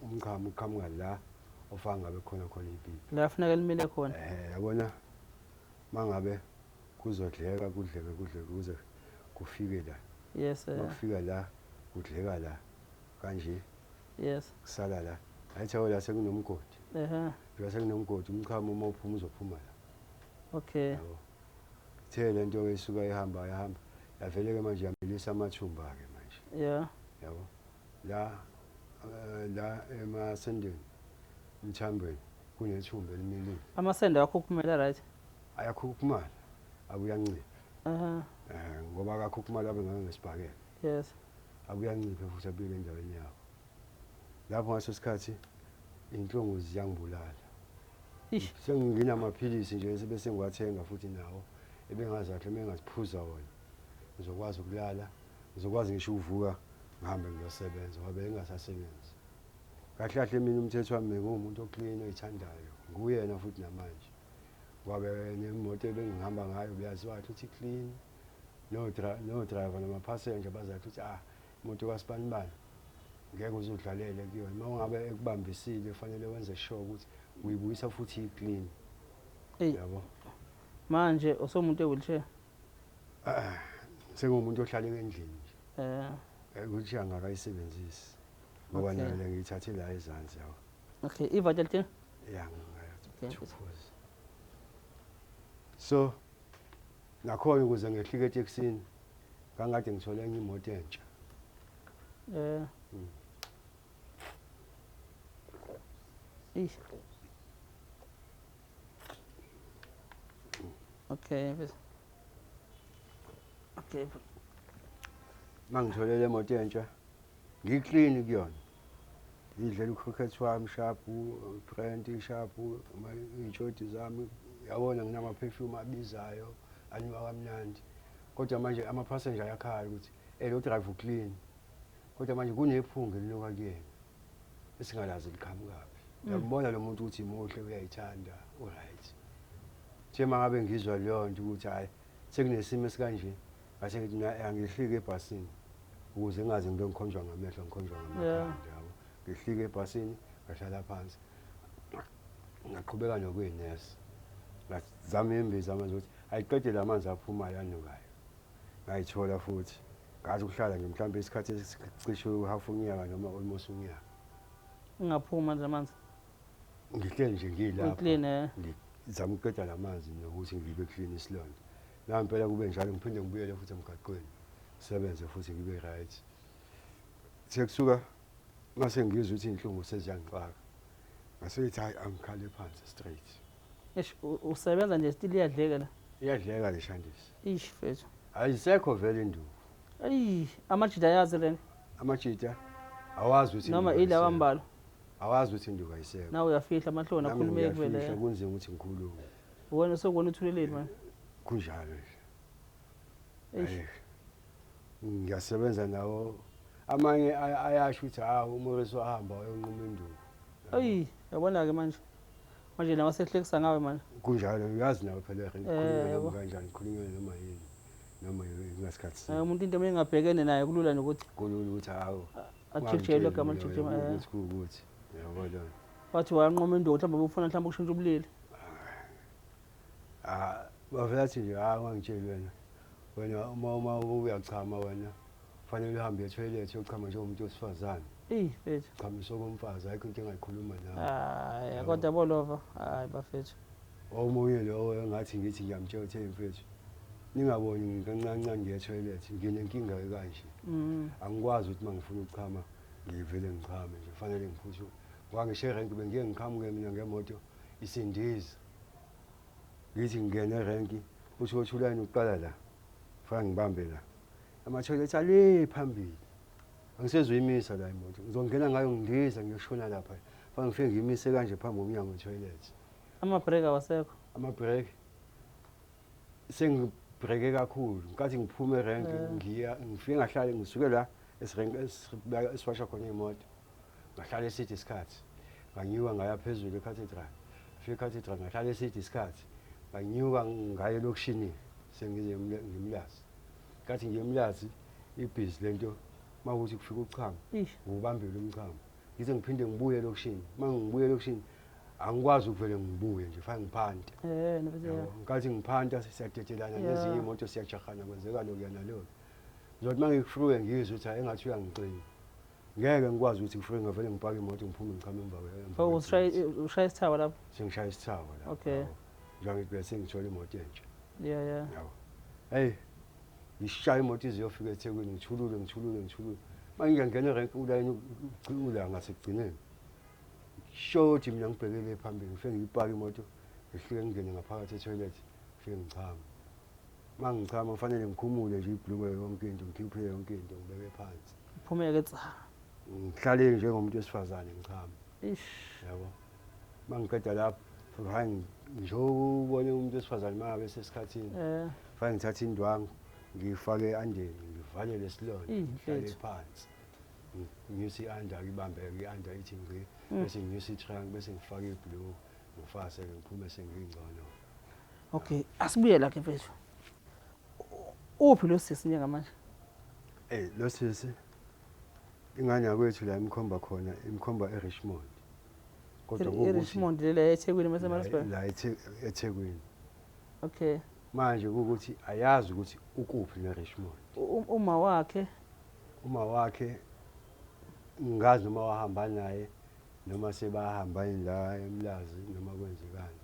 umchamo uqhamuka la ofaka ngabe khona khona ipipi. La kufuneka limile khona. Yabona mangabe kuzodleka kudleke kudleke kuze kufike la. Yes, eh. Makufika la kudleka la kanje. Yes. Kusala la. Ayithi la sekunomgodi. La sekunomgodi, umchamo uma uphuma uzophuma la. Okay. Yabo. Ithe le nto ke isuka ihamba ihamba. Yavele ke manje yamilisa amathumba ke manje. Yabo. La emasendeni emthambweni kunethumba elimilile. Amasende akhukhumele, right? Ayakhukhumala, abuyancipha. Ngoba akakhukhumala abe ngangesibhakela. Yes. Abuyancipha futhi abuyele endaweni yawo. Lapho ngaso sikhathi inhlungu ziyangibulala. Ish. Senginamaphilisi nje bese ngiwathenga futhi nawo ebengazahle mengaziphuza wona. Ngizokwazi ukulala, ngizokwazi ngisho ukuvuka ngihambe ngiyosebenza ngoba bengingasasebenzi. Kahle kahle mina umthetho wami ngumuntu oclean oyithandayo. Nguyena futhi namanje. Ngoba nemoto ebengihamba ngayo beyaziwa ukuthi clean. No no driver nama passenger bazathi ukuthi imoto kaSibanibani ngeke uzudlalele kuyona. Uma ungabe ekubambisile kufanele wenze sure ukuthi uyibuyisa futhi i-clean. Ey. Yabo. Manje usumuntu e-wheelchair? Sengumuntu ohlala endlini nje. Wheelchair angakayisebenzisi. Ngoba Okay. nayo le ngiyithathe la ezansi yabo. Okay, ivatel tena? Yeah, Okay. ngiyathukuza. So nakhona ukuze ngehlike etekisini ngangade ngithole enye imoto entsha. Eish. Okay, bese. Okay. Mangithole le moto entsha ngiclean kuyona. Ngidlela ucricket wami sharp, brand sharp, iy'tshoti zami, yabona nginama perfume abizayo, anuka kamnandi. Kodwa manje ama passenger ayakhala ukuthi lo drive uclean. Kodwa manje kunephunga elinuka kuyena esingalazi liqhamukaphi. Uyambona lo muntu ukuthi muhle uyayithanda, uright. Nje mangabe ngizwa leyo nto ukuthi hayi sekunesimo esikanje, ngase ngithi mina angihlike ebhasini ukuze ngingaze ngibe ngikhonjwa ngamehlo, ngikhonjwa ngamakhanda, yabo. Ngihlike ebhasini, ngahlala phansi. Ngaqhubeka nokuyinesa. Ngazama imbiza manje ukuthi ayiqede la manzi aphumayo anukayo. Ngayithola futhi. Ngathi ukuhlala nje mhlawumbe isikhathi esicishe uhafu unyaka noma almost unyaka. Ungaphuma nje amanzi. Ngihleli nje ngilapha. Uclean, eh? Ngizama ukuqeda la manzi nokuthi ngibe clean isilonda. Nampela kube njalo, ngiphinde ngibuyele futhi emgaqweni, ngisebenze futhi ngibe right. Sekusuka mase ngizwa ukuthi iy'nhlungu seziyangixaka, ngase ngithi hhayi, angikhale phansi straight. Eish, usebenza nje still iyadleka la. Iyadleka le shandisi. Ish mfethu. Ayisekho vele induku. Ayi, amajita ayazi lena. Amajita awazi ukuthi noma induku ilawa ayisekho. ambalwa. Awazi ukuthi induku ayisekho. Nawe uyafihla amahloni Nami akhulumeki vele. ngiyafihla, kunzima ukuthi ngikhulume. Wena usukubona uthuleleni manje. Kunjalo nje. Eish. Hhayi, ngiyasebenza nawo. Amanye ayasho ukuthi hawu, uMorris wahamba wayonquma induku. Ayi, yabona ke manje. Manje nawe sehlekisa ngawe manje. Kunjalo, uyazi nawe phela ngikhulunywa Yabo. noma kanjani, ngikhulunywa noma yini. Noma ngasikhathi sini. Umuntu into engabhekene naye kulula nje ukuthi kulula ukuthi hawu, ajikijele igama ungangitsheli lijikijele. mina, ukuthi kuwukuthi. Yabo lona. Wathi wanqoma induku mhlawumbe ubufuna mhlawumbe ukushintsha ubulili. Ah, bavela athi nje hayi, ungangitsheli wena. Wena uma uyachama wena, fanele uhambe etoilet uyochama njengomuntu wesifazane. Eyi mfethu. Chamisa okomfazi, ayikho into engayikhuluma nawe. Hayi, Yabo. kodwa bolova. Hayi bafethu. Omunye lowo engathi ngithi ngiyamtshela ukuthi hey mfethu, ningaboni kancane kancane ngiye etoilet, nginenkinga ekanje. Angikwazi ukuthi mangifuna ukuchama ngivele ngichame nje, fanele ngiphuthume. Ngoba ngisho erenki bengiye ngiqhamuke mina ngemoto isindiza. Ngithi ngingena erenki, uthi uthi ulayini uqala la. Fanele ngibambe la. Ama-toilet ale phambili. Angisezuyimisa la imoto. Ngizongena ngayo ngindiza ngiyoshona lapha. Fanele ngifike ngiyimise kanje phambi komnyango we-toilet. Ama-break awasekho. Ama-break sengibhreke kakhulu. Ngenkathi ngiphume erenki ngiya ngifike ngahlala ngisuke la esirenki esiwasha khona imoto. Ngahlala eside isikhathi. Nganyuka ngaya phezulu eCathedral. Ngifike eCathedral ngahlala eside isikhathi. Nganyuka ngaya elokishini sengize ngimlazi. Ngenkathi ngiyemlazi ibhizi lento mawukuthi kufika uchamo. Eish. Ngiwubambile umchamo. Ngize ngiphinde ngibuye elokishini. Uma ngibuye elokishini angikwazi ukuvele ngibuye nje, fanele ngiphante. Nobese Yabo, ngenkathi ngiphanta siyadedelana nezinye iy'moto, siyajahana, kwenzeka lokuya naloku. Ngizothi uma ngikufruke ngizwe ukuthi hhayi, engathi uyangicina. Ngeke ngikwazi ukuthi ngifruke ngavele ngipake imoto ngiphume ngichame emva emva Oh, kwebhithi. ushaya isithawa lapho? Sengishaya isithawa lapho. Okay. Yabo. Njengoba ngithi sengithola imoto entsha. Yeah, yeah. Yabo. Hey, ngishaya imoto ize iyofika eThekwini, ngithulule, ngithulule, ngithulule. Uma ngiyangena erenki ulayini ula ngasekugcineni. Shoti mina ngibhekele phambili, ngifike ngiyipake imoto, ngihlike ngingene ngaphakathi etoilet, ngifike ngichame. Uma ngichama kufanele ngikhumule nje ibhlukwe yonke into, ngikhiphe yonke into, ngibeke phansi. Uphumeke tsa. Ngihlale njengomuntu wesifazane ngichama. Eish. Yabo. Uma ngiqeda lapho, hayi nje ubone umuntu wesifazane uma ngabe esesikhathini. Fanele ngithathe indwangu, ngiyifake e-andeni, ngivalele isilonda, Ih, ngihlale mfethu. phansi. Nginyuse i-under, ngibambe i-under ithi ngci, bese nginyuse i-trunk, bese ngifake ibhlukwe, ngifase-ke ngiphume sengingcono. Okay, asibuye la ke mfethu. Uphi lo sisi njengamanje? Lo sisi ingane yakwethu la imkhomba khona, imkhomba eRichmond. Kodwa kuwukuthi eRichmond le eThekwini mase Maritzburg? La eThekwini. Okay. Manje kuwukuthi ayazi ukuthi ukuphi neRichmond. Uma wakhe? Uma wakhe ngazi noma wahamba naye noma sebahamba yini la eMlazi noma kwenzekani.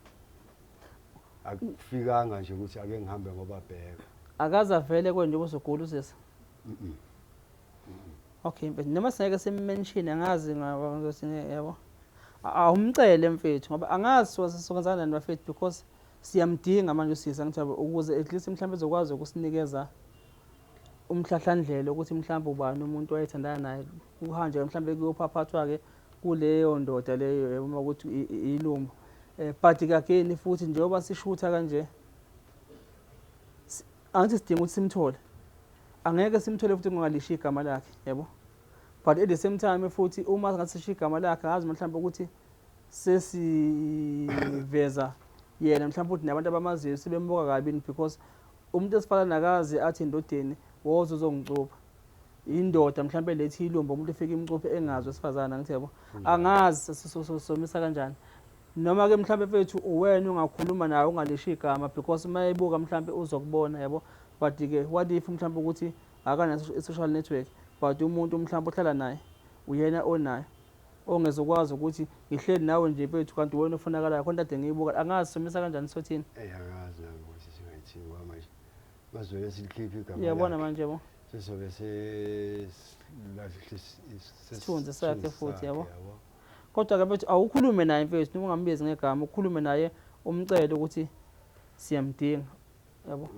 Akufikanga nje ukuthi ake ngihambe ngoba bheka. Akaze avele kwenje ubusugula usisi? Okay, mfethu, noma singeke simmention angazi ngaba ngizothi yabo. Awumcele mfethu ngoba angazi sokwenzana nani bafethu because siyamdinga manje usisi angithi yabo, ukuze at least mhlawumbe ezokwazi ukusinikeza umhlahlandlela ukuthi mhlawumbe ubani umuntu wayethandana naye, kuhanjwe mhlawumbe kuyophaphathwa ke kuleyo ndoda leyo yabo, uma ukuthi ilumbo. But again futhi njengoba sishutha kanje angithi sidinga ukuthi simthole, angeke simthole futhi kungalisho igama lakhe yabo, but at the same time futhi uma ngathi sisho igama lakhe angazi mhlawumbe ukuthi sesiveza yena mhlawumbe ukuthi nabantu abamaziyo sebembuka kabi because umuntu esifana nakazi athi endodeni woza uzongicupha indoda mhlawumbe lethi ilumbo umuntu efika imcuphe engazi wesifazana ngithi yabo, angazi somisa kanjani noma ke mhlawumbe mfethu uwena ungakhuluma naye ungalisho igama because uma ebuka mhlawumbe uzokubona yabo, but ke what if mhlawumbe ukuthi akanaso i-social network but umuntu mhlawumbe ohlala naye uyena onayo. Ongezokwazi ukuthi ngihleli nawe nje mfethu, kanti wena ofunakalayo khona kade ngiyibuka, angazi somisa kanjani, sothini? Eyi, angazi nami ukuthi singayithini, ngoba manje bazovele silikhiphe igama Uyabona lakhe. manje, yabo. Sizobe Isithunzi sakhe futhi, yabo. Kodwa-ke mfethu, awukhulume naye mfethu, noma ungambizi ngegama, ukhulume naye, umcele ukuthi siyamdinga, yabo.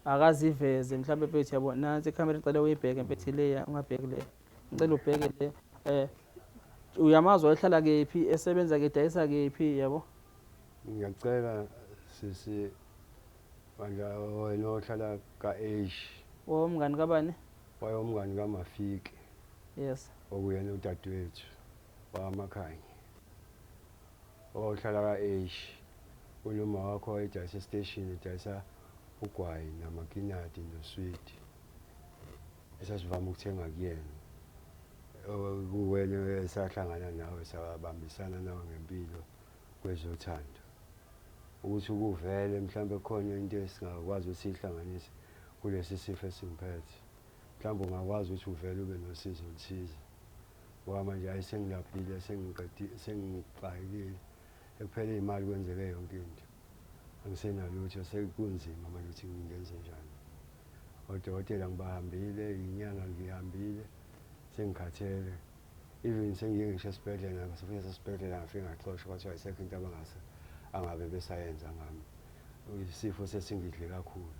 Akaziveze mhlawumbe mfethu, yabo. Nansi ikhamera, ngicela uyibheke mfethu leya, ungabheki le, ngicela ubheke le. Uyamazi wayehlala kephi, esebenza kedayisa kephi, yabo. Ngiyacela sisi bandla, wena ohlala ka-H. Womngani kabani? Wayewumngani kaMafiki. Yes. Okuyena udadewethu wamakhanya, ohlala ka-H. Unoma wakho wayedayisa esiteshini, edayisa ugwayi namakinati noswidi, esasivame ukuthenga kuyena. Kuwena esahlangana nawe, sabambisana nawe ngempilo kwezothando, ukuthi ukuvele mhlawumbe khona into esingakwazi ukuthi siyihlanganise kulesi sifo esingiphethe, mhlawumbe ungakwazi ukuthi uvele ube nosizo oluthize, ngoba manje hayi, sengilaphile, sengiqedile, sengixakekile, ekuphele iy'mali, kwenzeke yonke into, angisenalutho, sekunzima manje ukuthi ngingenze njani. Odokotela ngibahambile, inyanga ngihambile, sengikhathele. Even sengiye ngisho esibhedlela, ngasifika esibhedlela, ngafike ngaxoshwa, kwathiwa ayisekho into abangase angabe besayenza ngami, isifo sesingidle kakhulu.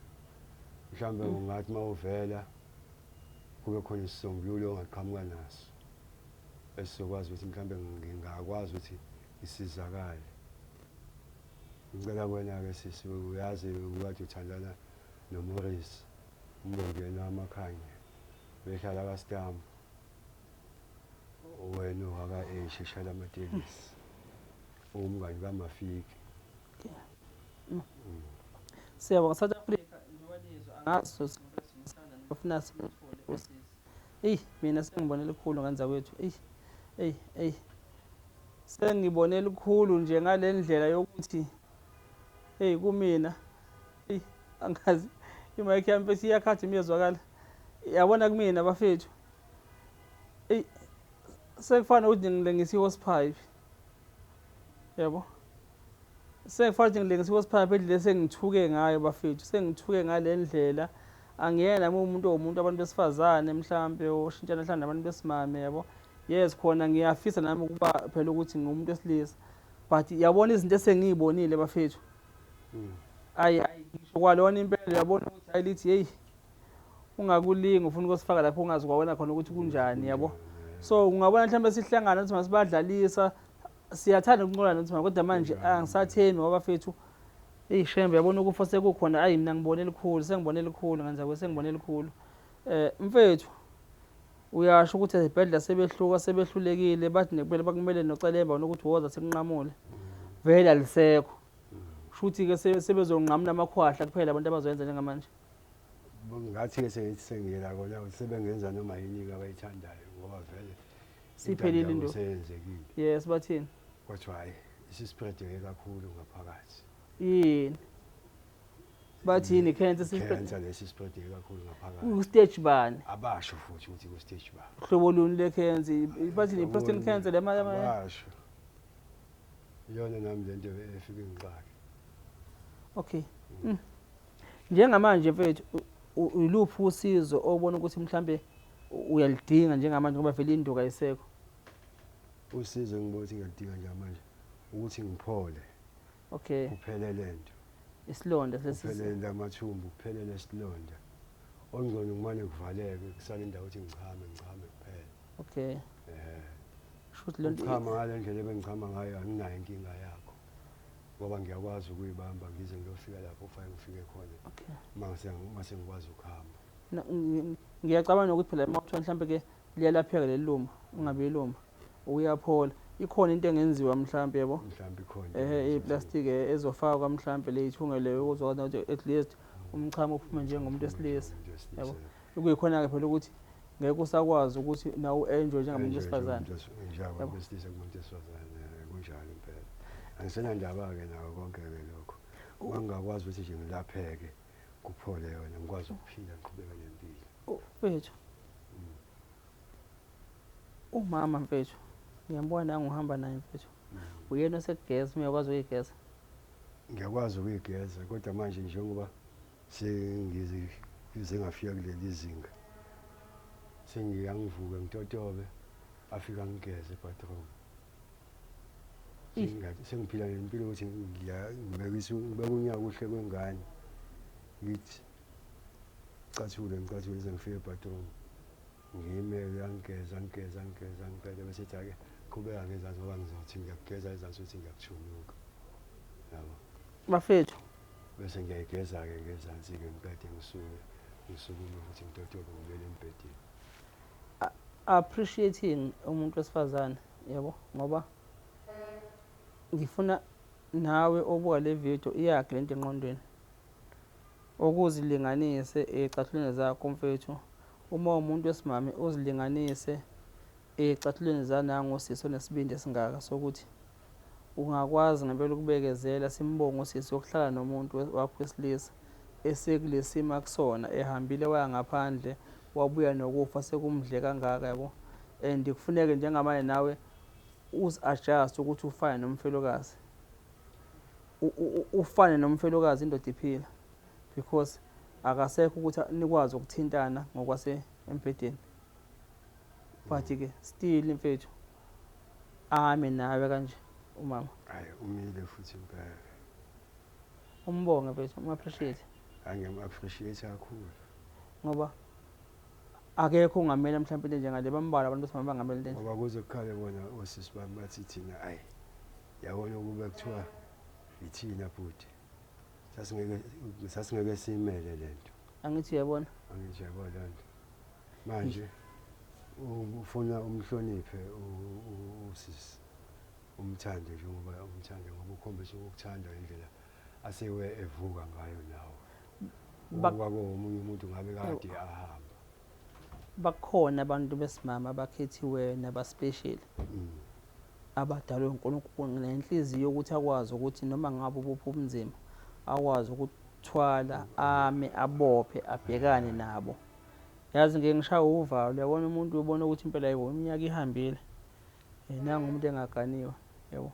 Mhlawumbe ungathi uma uvela kube khona isisombululo ongaqhamuka naso esizokwazi ukuthi mhlawumbe ngingakwazi ukuthi ngisizakale. Ngicela kuwena-ke sisi, uyazi ukade uthandana noMorris, umbongi yena wamakhanya, behlala kaStamp, wena owaka-H, eshayela amatekisi, uwumngani kaMafiki. Siyabonga, South Africa. Njengoba nizwa, angazi sosingisana, bafuna simthole usisi. Eyi, mina sengibone likhulu ngenza kwethu. Eyi, eyi, eyi, sengibone likhulu nje ngale ndlela yokuthi, eyi, kumina, eyi, angazi, imayikhi yami bese iyakhathi, imiyezwakala, yabona, kumina bafethu, eyi, sekufana ukuthi ngilengisa i-hosepipe, yabo. Sekufana ukuthi ngilengisa i-hosepipe endlela esengithuke ngayo bafethu, sengithuke ngale ndlela. Angiyena nami umuntu owumuntu abantu besifazane, mhlampe oshintshana hlala nabantu besimame, yabo. Yes, khona ngiyafisa nami ukuba phela ukuthi ngingumuntu wesilisa, but yabona izinto esengiyibonile bafethu, ayi, ayi, ngisho kwalona impela, uyabona ukuthi hayi, lithi hey, ungakulinga ufuna ukusifaka lapho ungazi kwawena khona ukuthi kunjani, yabo. So ungabona mhlawumbe sihlangana ukuthi masibadlalisa, siyathanda ukuncola nokuthi, kodwa manje angisathembi ngoba bafethu, eyi shembe, yabona ukufa sekukhona. Ayi, mina ngibone elikhulu, sengibone elikhulu ngenza kwe, sengibone elikhulu. Mfethu, uyasho ukuthi ezibhedlela sebehluka, sebehlulekile, bathi nekumele bakumele nocelemba nokuthi woza sikunqamule, vele alisekho. Shuthi-ke sebezonqamula amakhwahla kuphela abantu abazoyenza njengamanje. Ngathi-ke sengithi sengiyela kona ukuthi sebengenza noma yini-ke abayithandayo, ngoba vele Siphelile into. Seyenzekile. Yes, bathini? Kwathiwa hhayi, isispreadeke kakhulu ngaphakathi. Yini, bathini, cancer? Cancer lesi spreadeke kakhulu ngaphakathi. Ku-stage bani? Abasho futhi ukuthi ku-stage ba. Hlobo luni le-cancer? Bathini, i-prostate cancer lema? Abasho. Iyona nami lento efike ngixake. Okay. Njengamanje mfethu, iluphi usizo obona ukuthi mhlambe uyalidinga njengamanje, ngoba vele induku ayisekho? Usizo engibona ukuthi ngiyalidinga njengamanje ukuthi ngiphole, kuphele lento. Isilonda lesi. Kuphelele amathumbu, kuphelele isilonda. Okungcono kumane kuvaleke, kusale indawo ukuthi ngichame, ngichame kuphela. Okay. Shuthi lento Ukuchama ngale ndlela ebengichama ngayo anginayo inkinga yakho, ngoba ngiyakwazi ukuyibamba ngize ngiyofika lapho kufanele ngifike khona, uma sengikwazi ukuhamba. Ngiyacabanga nokuthi phela uma kuthiwa mhlampe ke liyalapheka leli luma, ungabe iluma, uyaphola, ikhona into engenziwa mhlampe, yabo. Mhlawumbe ikhona. Ehe, iplastiki ezofakwa mhlampe leyithungele ukuzokwazi ukuthi at least umchamo uphume njengomuntu wesilisa. Umuntu wesilisa. Yabo. Kuyikhona-ke phela ukuthi ngeke usakwazi ukuthi nawe u-enjoy njengamuntu wesifazane. Njengabantu Yabo. besilisa kumuntu wesifazane, kunjalo impela. Angisenandaba-ke nawo konke-ke lokho. Uma ngingakwazi ukuthi nje ngilapheke, kuphole yona, ngikwazi ukuphila, ngiqhubeke nempilo. Oh, mfethu. Umama mfethu, ngiyambona nangu uhamba naye mfethu. Uyena osekugeza, uyakwazi ukuyigeza? Ngiyakwazi ukuyigeza, kodwa manje njengoba sengize ngafika kuleli zinga, sengiyangivuke ngitotobe, afika ngigeze ebathroom. Sengiphila nempilo ukuthi ngibeka unyawo kuhle kwengane, ngithi cathule ngicathule ize ngifike ebathroom. Ngime uyangigeza ngigeza ngigeza ngiqede, bese ethi ake qhubeka ngezansi ngoba ngizothi ngiyakugeza ezansi ukuthi ngiyakuthunuka. Yabo. Bafethu. Bese ngiyayigeza-ke ngezansi-ke ngiqede ngisuke ngisukume futhi ngitotobe ngibuyele embhedeni. Appreciating umuntu wesifazane, yabo, ngoba ngifuna nawe obuka le video iyakhe lento engqondweni. Ukuzilinganise ey'cathulweni zakho mfethu. Uma umuntu wesimame uzilinganise ey'cathulweni zanangu usisi onesibindi esingaka sokuthi ungakwazi ngempela ukubekezela, simbonge usisi wokuhlala nomuntu wakho wesilisa esekulesimo akusona, ehambile waya ngaphandle wabuya nokufa sekumdle kangaka, yabo. And kufuneke njengamanje nawe uzi-adjust ukuthi ufane nomfelokazi, ufane nomfelokazi indoda iphila, because akasekho ukuthi nikwazi ukuthintana ngokwase embhedeni. But-ke still mfethu ame nawe kanje umama. Hayi, umile futhi impela. Umbonge mfethu, um-appreciate. Angiyam-appreciate kakhulu. Ngoba akekho ongamela mhlawumbe into enjengale, bambalwa abantu besimame bangamela into enje. Ngoba kuze kukhale bona osisi bami bathi thina ayi, yabona ukube kuthiwa ithina bhuti, sasingeke simele lento. Angithi uyabona? Angithi uyabona lento. Manje ufuna umhloniphe usisi, umthande njengoba umthande, ngoba ukhombisa ukukuthanda ngendlela asewe evuka ngayo nawe. Ukuba komunye umuntu ngabe kade ahamba. Bakhona abantu besimama abakhethiwe nabaspecial. Abadalwe uNkulunkulu nenhliziyo ukuthi akwazi ukuthi noma ngabe ubuphi ubunzima akwazi ukuthwala, ame, abophe, abhekane nabo. Yazi ngeke ngishaye uvalo, uyabona umuntu ubona ukuthi impela yebo iminyaka ihambile. Nangu umuntu engaganiwe, yebo.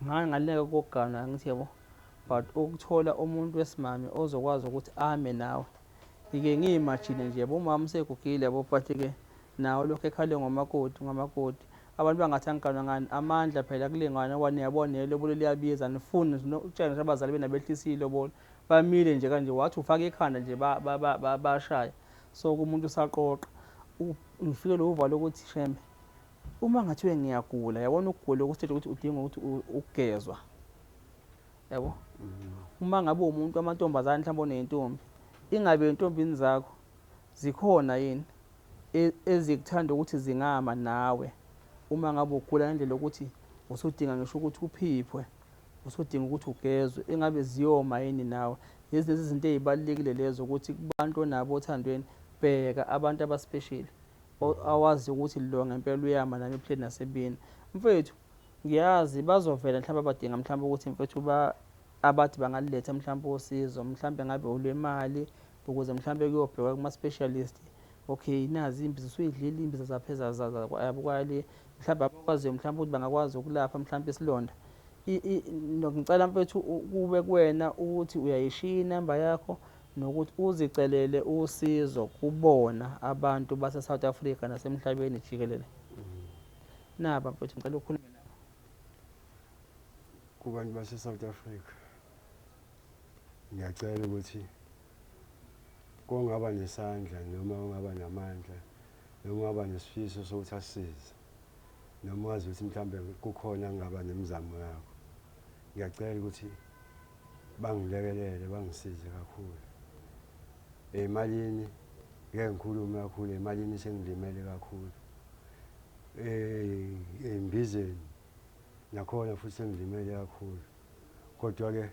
Ngaleka kokugana ngithi yebo, but ukuthola umuntu wesimame ozokwazi ukuthi ame nawe. Ngike ngiyimagine nje yebo, umama usegugile yabo, but ke nawe lokho ekhale ngomakoti, ngomakoti. Abantu bangathi angiganwa ngani, amandla phela kulingana ngoba niyabona nelobolo liyabiza, nifuni nje ukutshela ngisho abazali benu abehlisile ilobolo. Bamile nje kanje, wathi ufaka ikhanda nje bashaya. So kumuntu usaqoqa. Ngifike lo uvalo ukuthi shembe uma ngathiwe ngiyagula, yabona ukugula okusitshela ukuthi udinga ukuthi ukugezwa. Yabo? Uma ngabe umuntu amantombazane mhlawumbe onentombi, ingabe intombini zakho zikhona yini ezikuthanda ukuthi zingama nawe uma ngabe ugula ngendlela yokuthi usudinga ngisho ukuthi uphiphwe, usudinga ukuthi ugezwe, ingabe ziyoma yini nawe? Lezi izinto ezibalulekile lezo ukuthi kubantu onabo othandweni, bheka abantu abaspecial awazi ukuthi lo ngempela uyama nami ephileni nasebini. Mfethu, ngiyazi bazovela mhlawumbe abadinga mhlawumbe ukuthi mfethu abathi bangaliletha mhlawumbe usizo, mhlawumbe ngabe olwemali ukuze mhlawumbe kuyobhekwa kuma-specialist. Okay, nazi imbiza usuyidlile, imbiza zapheza kwale, mhlawumbe abakwaziyo mhlawumbe ukuthi bangakwazi ukulapha mhlawumbe isilonda. Ngicela mfethu kube kuwena ukuthi uyayishiya inamba yakho nokuthi uzicelele usizo kubona abantu base-South Africa nasemhlabeni jikelele. Naba mfethu, ngicela ukukhuluma nabo. Kubantu base-South Africa, ngiyacela ukuthi kongaba nesandla noma ongaba namandla noma ungaba nesifiso sokuthi asisize noma wazi ukuthi mhlambe kukhona ngaba nemizamo yakho, ngiyacela ukuthi bangilekelele, bangisize kakhulu. Emalini ngeke ngikhulume kakhulu, emalini sengilimele kakhulu. Embizeni nakhona futhi sengilimele kakhulu. Kodwa ke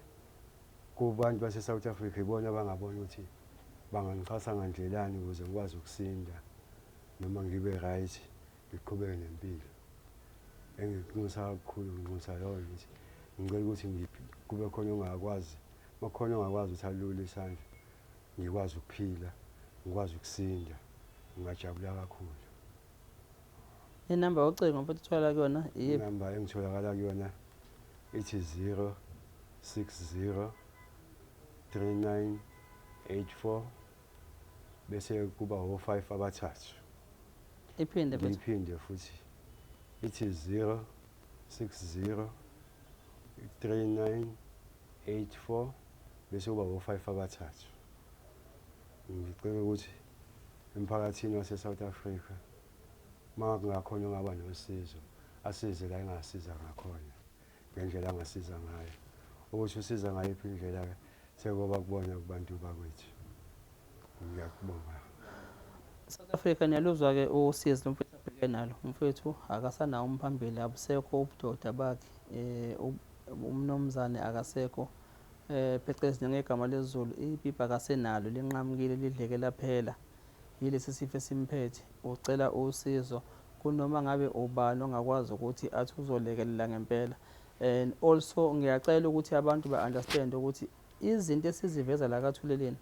kubantu base South Africa ibona abangabona ukuthi bangangixhasa ngandlelani ukuze ngikwazi ukusinda noma ngibe right, ngiqhubeke nempilo. Engikunxusa kakhulu, nginxusa loyo ngithi ngicela ukuthi kube khona ongakwazi, makhona ongakwazi ukuthi alule isandla, ngikwazi ukuphila, ngikwazi ukusinda, ngingajabula kakhulu. Inamba yocingo mfethu uthola kuyona iyiphi? Inamba engitholakala kuyona ithi 060 3984 bese kuba o5 abathathu. Iphinde mfethu. Ngiyiphinde futhi, ithi 060 3984 bese kuba o5 abathathu. Ngicela ukuthi emphakathini wase-South Africa, uma kungakhona ongaba nosizo, asize la engasiza ngakhona, ngendlela angasiza ngayo. Ukuthi usiza ngayiphi indlela-ke, sekuba kubona kubantu bakwethu. Ngiyakubonga. South Africa, niyaluzwa-ke usizi lomfethu abheke nalo. Umfethu akasanawo umphambili, abusekho ubudoda bakhe, umnumzane akasekho, phecelezi ngegama lesiZulu ipipi akasenalo, linqamukile, lidleke laphela yilesi sifo esimphethe. Ucela usizo kunoma ngabe ubani ongakwazi ukuthi athi uzolekelela ngempela. And also ngiyacela ukuthi abantu ba-understand ukuthi izinto esiziveza la kaThuleleni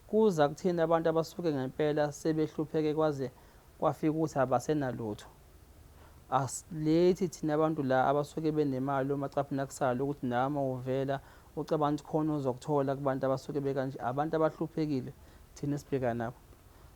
kuza kuthina abantu abasuke ngempela sebehlupheke kwaze kwafika ukuthi abasenalutho. Asilethi thina abantu la abasuke benemali omacaphuna kusala ukuthi nama uvela ucabanga ukuthi khona uzokuthola kubantu abasuke bekanje. Abantu abahluphekile thina esibheka nabo,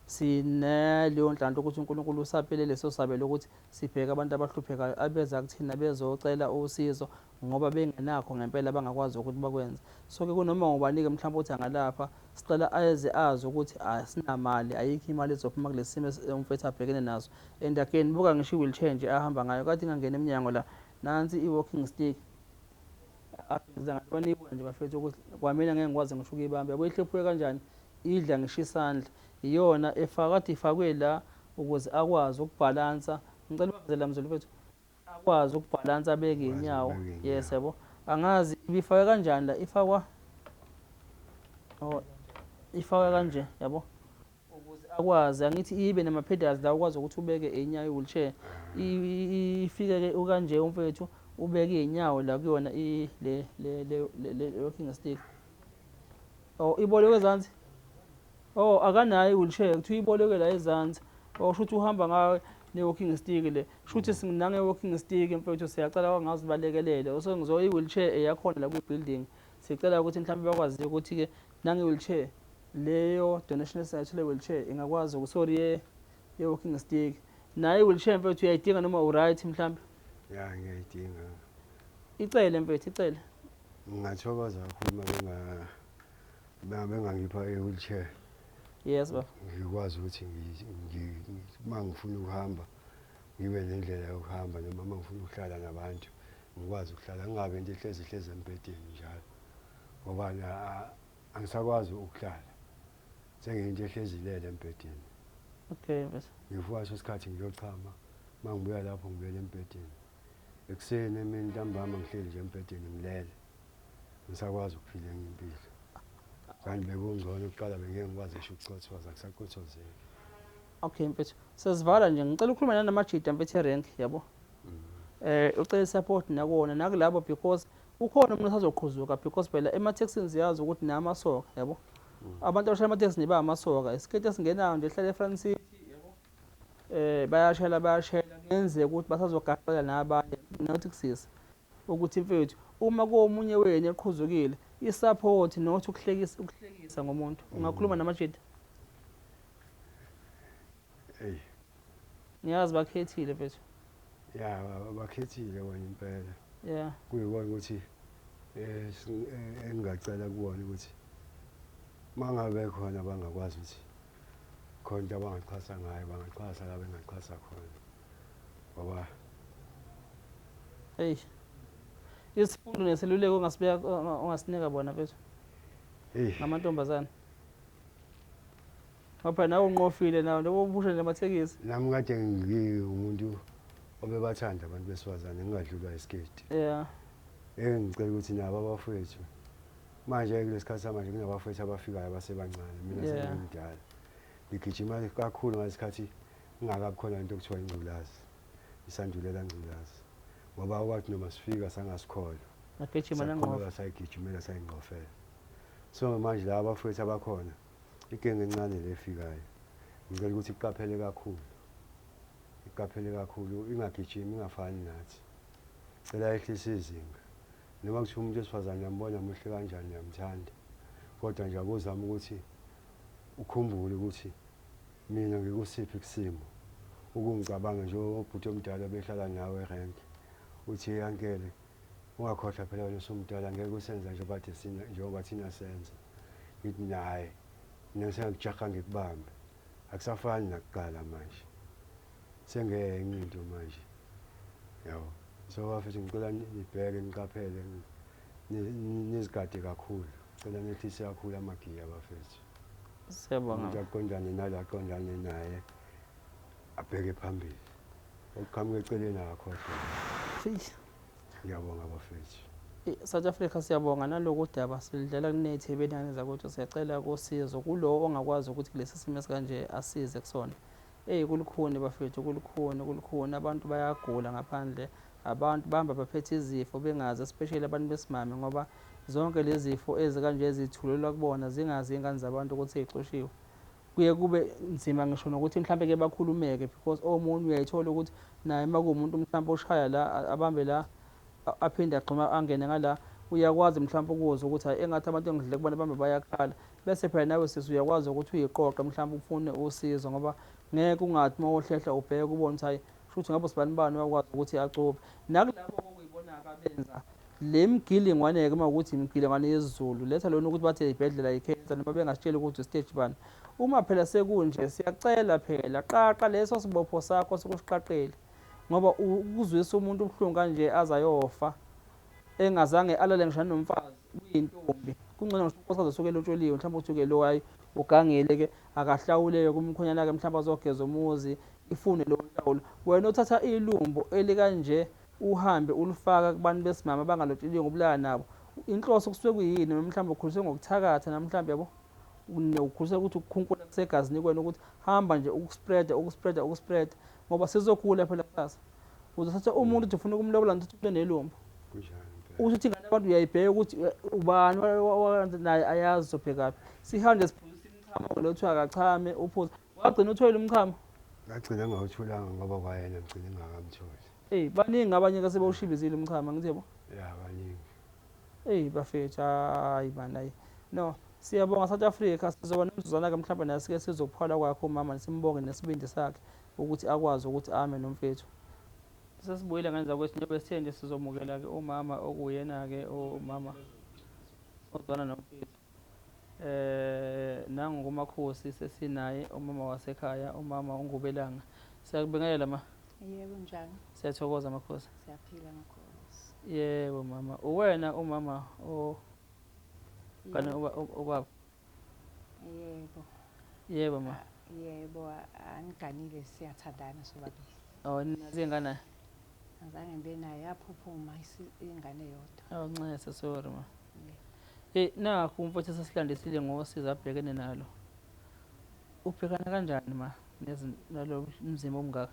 sinaleyo nhlanhla ukuthi uNkulunkulu usaphele leso sabelo ukuthi sibheke abantu abahluphekayo abeza kuthina bezocela usizo ngoba bengenakho ngempela bangakwazi ukuthi bakwenze. So-ke kunoma ngubani-ke mhlawumbe ukuthi angalapha, sicela aze azi ukuthi asinamali, ayikho imali ezophuma kulesi simo umfethu abhekene naso. And again, buka ngisho i-wheelchair nje ahamba ngayo, kade ingangena emnyango la, nansi i-walking stick ngibona ibona nje bafethu ukuthi kwamina ngeke ngikwazi ngisho ukuyibamba, yabo, ihlephuke kanjani, idla ngisho isandla. Iyona efaka kade ifakwe la ukuze akwazi ukubhalansa. Ngicela ubavezele mzulu mfethu, akwazi ukubhalansa, abeke iy'nyawo. Yes, yabo, angazi ibifakwe kanjani la, ifakwa, oh, ifakwe kanje, yabo, ukuze akwazi, angithi ibe nama-pedals la ukwazi ukuthi ubeke iy'nyawo. I-wheelchair ifike-ke ukanje, umfethu ubeke iy'nyawo la kuyona le le le le walking stick. Oh, ibolekwe ezansi. Oh, akanayo i-wheelchair, kuthiwa ibolekwe la ezansi. Oh, shuthi uhamba ngayo ne-walking stick le. Shuthi nange-walking stick mfethu siyacela kwangazi balekelele. So ngizo i-wheelchair eyakhona la kwi-building, sicela ukuthi mhlawumbe bakwazi ukuthi-ke nange-wheelchair leyo donation esingayithola, i-wheelchair ingakwazi, sorry, ye-walking stick. Nayo i-wheelchair mfethu uyayidinga noma u-right mhlawumbe? Ya, ngiyayidinga. Icele mfethu, icele. Ngingathokoza kakhulu uma bengangipha i-wheelchair. Yes baba. Ngikwazi ukuthi uma ngifuna ukuhamba ngibe nendlela yokuhamba, noma uma ngifuna ukuhlala nabantu ngikwazi ukuhlala, ngingabe into ehlezi hlezi embhedeni njalo, ngoba angisakwazi ukuhlala, sengiyinto ehlezi ilele embhedeni. Okay mfethu. Ngivuka leso sikhathi ngiyochama, uma ngibuya lapho ngibuyela embhedeni. Ekuseni, emini, ntambama ngihleli nje embhedeni ngilele, ngisakwazi ukuphila enye impilo. Kanti bekungcono kuqala, bengeke ngikwazi ngisho ukucothoza, akusacothozeki. Okay mfethu, sesivala nje, ngicela ukukhuluma nanamajida mfethu erenk, yabo, ucela support nakona nakulabo, because ukhona umuntu osazoqhuzuka, because phela emathekisini siyazi ukuthi namasoka, yabo, abantu abashayela amatekisi niba amasoka, isiketi esingenayo nje, ehlala eFront City, yabo, bayashayela, bayashayela, kuyenzeka ukuthi basazogaxela nabanye. Nothi kusisa ukuthi mfethu uma komunye wenu eqhuzukile, i-support, not ukuhlekisa, ukuhlekisa ngomuntu. Ungakhuluma namajida? Eyi. Ngiyazi bakhethile mfethu. Ya, bakhethile wona impela. Kuyikona ukuthi engingacela kubona ukuthi mangabe khona bangakwazi ukuthi khona into abangaxhasa ngayo, bangaxhasa la bengaxhasa khona, ngoba Eyi, isifundo neseluleko ongasibeka, ongasinika bona mfethu ngamantombazane, ngoba nawe unqofile nawe njengoba uphusha nje amathekisi. Nami kade ngiwumuntu obebathanda abantu besifazane, ngingadlulwa isiketi. Engicela ukuthi nabo abafowethu manje, kulesi sikhathi samanje kunabafowethu abafikayo abasebancane, mina sengimdala, ngigijima kakhulu ngalesikhathi kungakabi khona into okuthiwa ingculazi, isandulela ngculazi, ngoba kwathi noma sifika sangasikholwa. Nagijima nangqofa. Saqhubeka sayigijimela, sayingqofela. So manje la abafowethu abakhona, igenge encane le efikayo, ngicela ukuthi iqaphele kakhulu, iqaphele. Iqaphele kakhulu, ingagijimi, ingafani nathi. Cela yehlise izinga. Noma kuthiwa umuntu wesifazane uyambona muhle kanjani, uyamthanda, kodwa nje akuzame ukuthi ukhumbule ukuthi mina ngikusiphi isimo. Ukungicabanga nje ubhuti omdala behlala nawe erenki, uthi ankele ungakhohlwa phela wena usumdala, ngeke usenza njengoba thina njengoba thina senza. Ngithi naye mina sengiyakujaha ngikubambe, akusafani nakuqala manje, sengenye into manje, yabo. So bafethu ngicela nibheke, niqaphele, nizigade kakhulu. Ngicela nehlise kakhulu amagiya bafethu. Siyabonga. Umuntu aqondane nalo aqondane naye, abheke phambili, okuqhamuka eceleni akakhohlwa. Ngiyabonga bafethu. South Africa, siyabonga naloku daba silidlela kunethi ebenani zakwethu. Siyacela kusizo kulowo ongakwazi ukuthi kulesi simo esikanje asize kusona. Eyi, kulukhuni bafethu, kulukhuni, kulukhuni. Abantu bayagula ngaphandle, abantu bahamba baphethe izifo bengazi, especially abantu besimame, ngoba zonke lezi zifo ezikanje zithulelwa kubona zingazi iy'ngane zabantu ukuthi sey'xoshiwe. Kuye kube nzima ngisho nokuthi mhlampe-ke bakhulumeke, because omunye uyayithola ukuthi naye uma kuwumuntu mhlampe oshaya la, abambe la, aphinde agxuma angene ngala, uyakwazi mhlawumpe ukuzwa ukuthi hhayi, engathi abantu engidlule kubona bambe bayakhala. Bese phela nawe sisi uyakwazi ukuthi uyiqoqe mhlawumpe ufune usizo, ngoba ngeke ungathi uma uhlehla ubheke ubone ukuthi hhayi, kusho ukuthi ngabe usibani bani wakwazi ukuthi acuphe. Nakulabo okuyibona-ke abenza le mgilingwane-ke, uma ukuthi imigilingwane yesiZulu, letha lona ukuthi bathi ey'bhedlela yikhensa, noma bengasitsheli ukuthi stage bani. Uma phela sekunje, siyacela phela qaqa leso sibopho sakho sokusiqaqele, ngoba ukuzwisa umuntu ubuhlungu kanje aze ayofa engazange alale ngisho nomfazi kuyintombi, kungcono ngisho unkosikazi osuke elotsholiwe, mhlawumbe uthi-ke lo hayi ugangile-ke, akahlawuleke kumkhwenyana-ke, mhlawumbe azogeza umuzi, ifune leyo nhlawulo. Wena uthatha ilumbo elikanje uhambe ulifaka kubantu besimame abangalotsholiwe ngobulala nabo, inhloso kusuke kuyini? Noma mhlawumbe ukhuliswe ngokuthakatha, noma mhlawumbe yabo ukhuliswe ukuthi ukukhunkula kusegazini kuwena, ukuthi hamba nje ukuspreada, ukuspreada, ukuspreada, ngoba sizogula phela kusasa. Uzothatha umuntu uthi ufuna ukumlobola, uthatha umuntu onelumbo. Kunjalo impela. Uthi ingane abantu uyayibheka ukuthi ubani naye ayazi uzobhekaphi. Sihambe siphuzisa imichamo lo kuthiwa akachame, uphuze. Wagcina uthoyile umchamo? Ngagcina ngawutholanga ngoba kwayena ngigcine ngingakamtholi. Eyi, baningi abanye ke sebewushibizile umchamo, angithi yabo? Ya, baningi. Eyi bafethu, hayi bani, hayi. No, siyabonga South Africa, sizoba nomzuzwana-ke mhlawumbe naye sike sizokuphala kwakhe umama, simbonge nesibindi sakhe ukuthi akwazi ukuthi ame nomfethu. Sesibuyile ngenza kwethu, njengoba sithe nje sizomukela-ke umama okuyena-ke umama ozwana nomfethu. Nangu kumakhosi sesinaye umama wasekhaya, umama uNgubelanga. Siyakubingelela ma. Yebo, njani? Siyathokoza makhosi. Siyaphila makhosi. Yebo mama, uwena umama o kana ubaba? Yebo. Yebo ma. Yebo, angiganile, siyathandana sobabili. Oh, ninazo ingane? Azange ngibe nayo, yaphuphuma ingane yodwa. Oh, ncese, sorry ma. Nakhu umfowethu esesilandisile ngosizo abhekene nalo. Ubhekana kanjani ma nalo mzimba omngaka?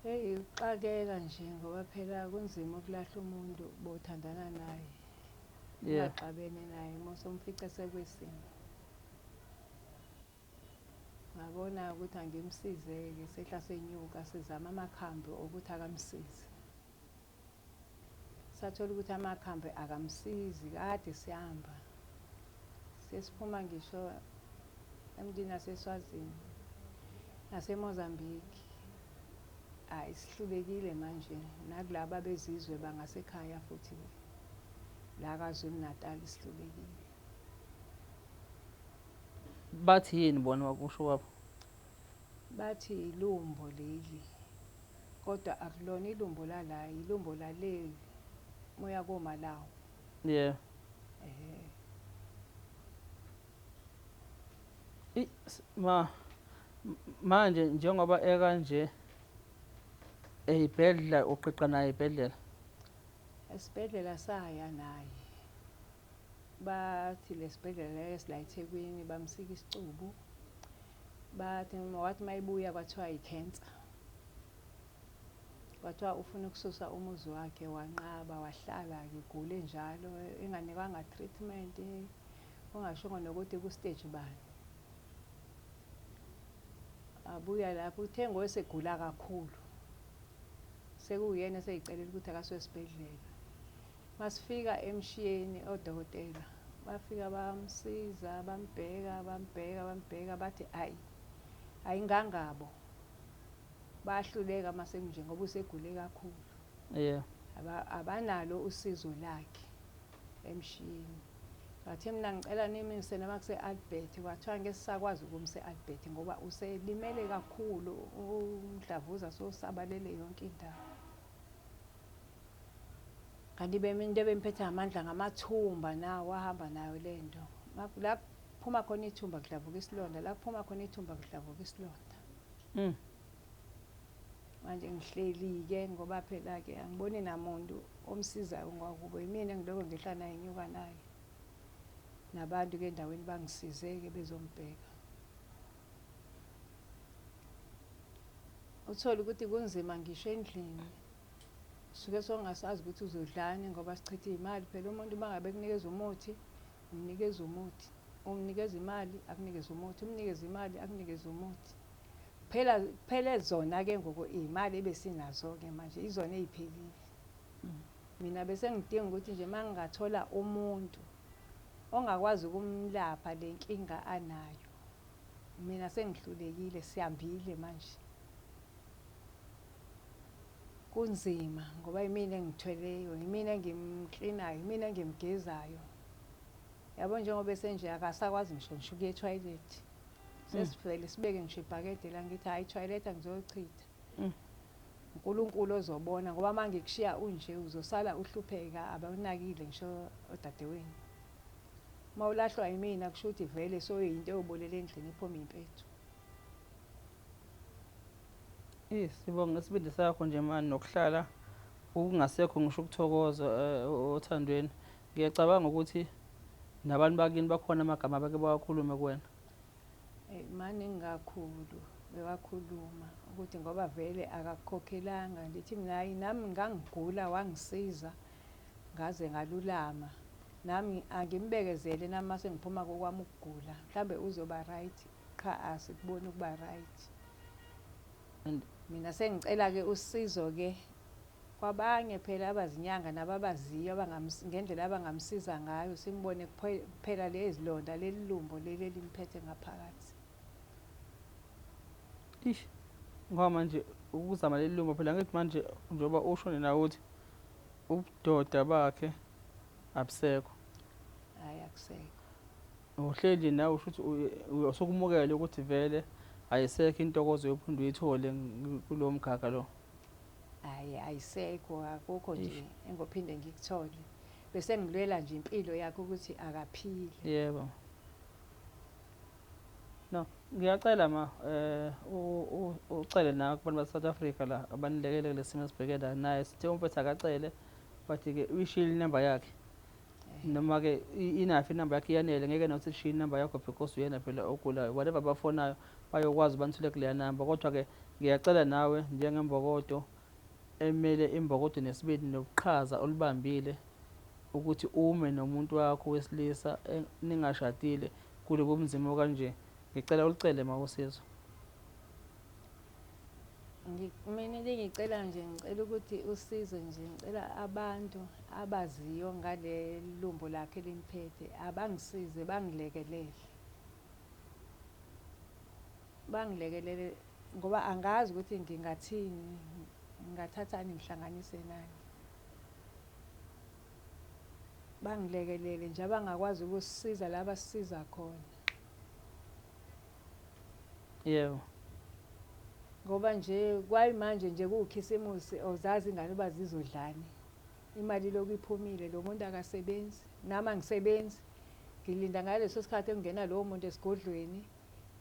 Hey, uxakeka nje ngoba phela kunzima ukulahla umuntu bothandana naye. Ungaxabene naye, mosomfice sekwesimo. Ngabona ukuthi angimsize-ke, sehla senyuka sizama amakhambi okuthi akamsize. Sathola ukuthi amakhambi akamsizi, kade sihamba. Sesiphuma ngisho emntwini waseSwazini naseMozambique. Hayi, sihlulekile manje nakulaba bezizwe bangasekhaya futhi la KwaZulu Natal sihlulekile. Bathi yini bona wakusho kwabo? Bathi ilumbo leli, kodwa akulona ilumbo lala, ilumbo lale moya koMalawi. Ma manje njengoba ekanje eyibhedlela, uqiqa naye ebhedlela? Esibhedlela saya naye. Bathi lesibhedlela esila eThekwini bamsika isicubu. Bathi wathi mayibuya kwathiwa yi-cancer. Kwathiwa ufuna ukususa umuzi wakhe, wanqaba, wahlala egule njalo, enganikwanga treatment, ungashongo nokuthi ku-stage bani. Abuya lapho uthe ngosegula kakhulu. Sekuyena eseyicelela ukuthi akasuye esibhedlela. Masifika emshiyeni odokotela bafika bamsiza, bambheka, bambheka, bambheka, bathi ayi, ayingangabo. Bahluleka mase kunje ngoba usegule kakhulu. Yeah. Abanalo usizo lakhe emshiyeni. Ngathi mina ngicela nimise noma kuse-Albert, kwathiwa ngeke sisakwazi ukumsa e-Albert ngoba uselimele kakhulu, umdlavuza sowusabalele yonke indawo. Kanti into ebemphethe ngamandla ngamathumba nawo, wahamba nayo le nto. La kuphuma khona ithumba kudlavuka isilonda, la kuphuma khona ithumba kudlavuka isilonda. Manje ngihleli-ke ngoba phela-ke angiboni namuntu omsizayo ngakubo, yimina engiloko ngehla naye nginyuka naye. Nabantu-ke endaweni bangisize-ke bezombheka. Uthole ukuthi kunzima ngisho endlini. Suke songasazi ukuthi uzodlani ngoba sichitha iy'mali. Phela umuntu uma ngabe ekunikeza umuthi, umnikeza umuthi. Umnikeza imali, akunikeze umuthi. Umnikeze imali, akunikeze umuthi. Phela kuphele zona-ke ngoku iy'mali ebesinazo-ke manje, izona ey'phelile. Mina bese ngidinga ukuthi nje uma ngingathola umuntu ongakwazi ukumlapha le nkinga anayo. Mina sengihlulekile, sihambile manje. Kunzima ngoba yimina engithweleyo, yimina engimklinayo, yimina engimgezayo. Yabo njengoba esenje akasakwazi ngisho ngisho ukuya ethoyilethi. Sesivele sibeke ngisho ibhakede la, ngithi hhayi ithoyilethi angizochitha. uNkulunkulu ozobona ngoba uma ngikushiya unje uzosala uhlupheka, abawunakile ngisho odadewenu. Uma ulahlwa yimina kusho ukuthi vele soyinto eyobolela endlini iphume impethu. Sibonga isibindi sakho nje mani nokuhlala ukungasekho ngisho ukuthokoza othandweni. Ngiyacabanga ukuthi nabantu bakini bakhona amagama abake bawakhulume kuwena. Maningi kakhulu bewakhuluma ukuthi ngoba vele akakukhokhelanga. Ngithi mina hayi nami ngangigula wangisiza ngaze ngalulama. Nami angimbekezele nami mase ngiphuma kokwami ukugula. Mhlambe uzoba right, qha asikuboni ukuba right. Mina sengicela-ke usizo-ke kwabanye phela abazinyanga nababaziyo ngendlela abangamsiza ngayo, simbone kuphela lezilonda leli lumbo leli elimphethe ngaphakathi. Ish, ngoba manje ukuzama leli lumbo phela ngithi manje njengoba usho nina ukuthi ubudoda bakhe abusekho. Hhayi akusekho. Uhleli nawe usho ukuthi usukumukele ukuthi vele ayisekho intokozo yophinde uyithole kulowo mkhakha lo. Hhayi ayisekho, akukho nje engophinde ngikuthole. Bese ngilwela nje impilo yakhe ukuthi akaphile. Yebo. No, ngiyacela ma ucele nawe kubantu base-South Africa la abanilekelele kulesi simo esibhekene la naye sithe umpetha akacele but ke uyishiyile inamba yakhe. Noma ke inayo inamba yakhe iyanele, ngeke nothi ishiye inamba yakho because uyena phela ogulayo. Whatever abafonayo bayokwazi banithole kuleya namba. Kodwa ke ngiyacela nawe njengembokodo emele imbokodo nesibindi nobuqhaza olubambile ukuthi ume nomuntu wakho wesilisa ningashadile kulobu bunzima kanje. Ngicela ulicele ma usizo. Mina into engicela nje, ngicela ukuthi usizo nje, ngicela abantu abaziyo ngale lumbo lakhe elimphethe abangisize, bangilekelele. Bangilekelele ngoba angazi ukuthi ngingathini, ngingathathani ngihlanganise nani. Bangilekelele nje abangakwazi ukusisiza la basisiza khona. Yebo. Ngoba nje kwayimanje nje kuwukhisimusi awuzazi ingane uba zizodlani. Imali lokhu iphumile, lo muntu akasebenzi, nami angisebenzi. Ngilinda ngaleso sikhathi ekungena lowo muntu esigodlweni,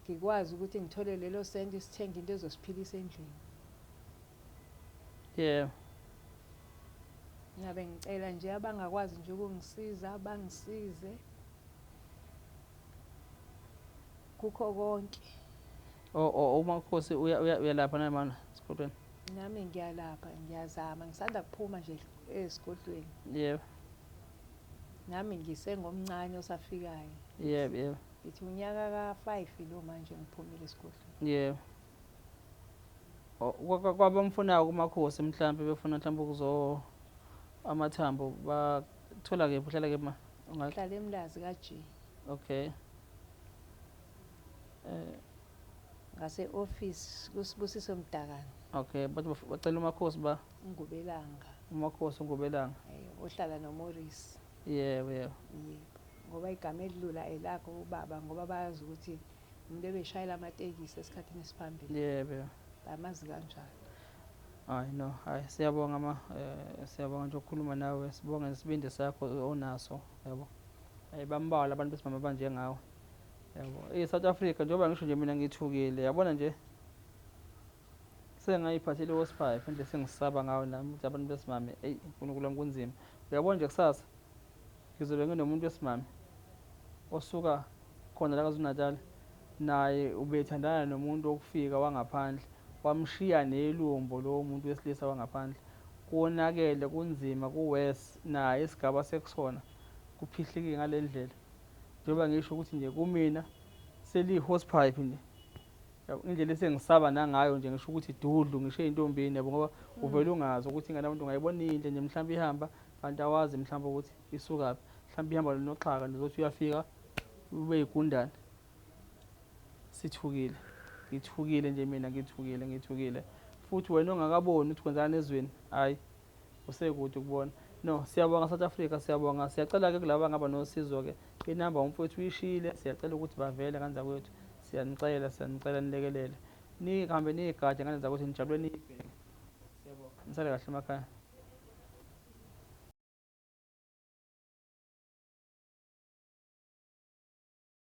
ngikwazi ukuthi ngithole lelo senti sithenge into ezosiphilisa endlini. Yebo. Ngabe ngicela nje abangakwazi nje ukungisiza bangisize kukho konke. Umakhosi uyalapha na mana esigodlweni? Nami ngiyalapha, ngiyazama, ngisanda kuphuma nje esigodlweni. Yebo. Nami ngisengomncane osafikayo. Yebo, yebo. Ngithi unyaka ka-5 lo manje ngiphumile esigodlweni. Yebo. Kwabamfunayo kumakhosi mhlampe befuna mhlampe ukuzo amathambo bathola kephi, uhlala kephi ma? Ngihlala eMlazi ka-G. Okay. Ngase-office kuSibusiso Mdakane. Okay, bathi bacela umakhosi ba? Ungubelanga. Umakhosi uNgubelanga. Ohlala noMorris. Yebo, yebo. Yebo. Ngoba igama elilula elakho ubaba, ngoba bayazi ukuthi umuntu ebeshayela amatekisi esikhathini esiphambili. Yebo, yebo. Bamazi kanjalo. Hayi no, hayi siyabonga ma, siyabonga nje ukukhuluma nawe, sibonge nesibindi sakho onaso, yabo. Hayi bambalwa abantu besimame abanjengawe. Yabo. E-South Africa njengoba ngisho nje mina ngithukile, yabona nje sengayiphathele hosepipe nje sengisaba ngawo nami ukuthi abantu besimame, eyi uNkulunkulu wami kunzima. Uyabona nje kusasa ngizobe nginomuntu wesimame osuka khona la KwaZulu-Natal, naye ubethandana nomuntu wokufika wangaphandle, wamshiya nelumbo lowo muntu wesilisa wangaphandle. Konakele, kunzima, ku-worse, naye isigaba sekusona kuphihlike ngale ndlela. Njengoba ngisho ukuthi nje kumina seliyi-hosepipe nje. Indlela esengisaba nangayo nje ngisho ukuthi dudlu ngisho ey'ntombini, yabo, ngoba uvele ungazi ukuthi ingane yabantu ungayibona iyinhle nje mhlawumbe ihamba kanti awazi mhlawumbe ukuthi isukaphi, mhlawumbe ihamba noxhaka nje uzothi uyafika ube yigundane. Sithukile, ngithukile nje mina, ngithukile, ngithukile. Futhi wena ongakaboni ukuthi kwenzakani ezweni, hhayi usekude ukubona. No, siyabonga South Africa, siyabonga. Siyacela-ke kulaba abangaba nosizo-ke, inamba umfowethu uyishiyile, siyacela ukuthi bavele ngane zakwethu. Siyanicela, siyanicela nilekelele. Nihambe niyigade ngane zakwethu, nijabule niyibheke. Siyabonga. Nisale kahle emakhaya.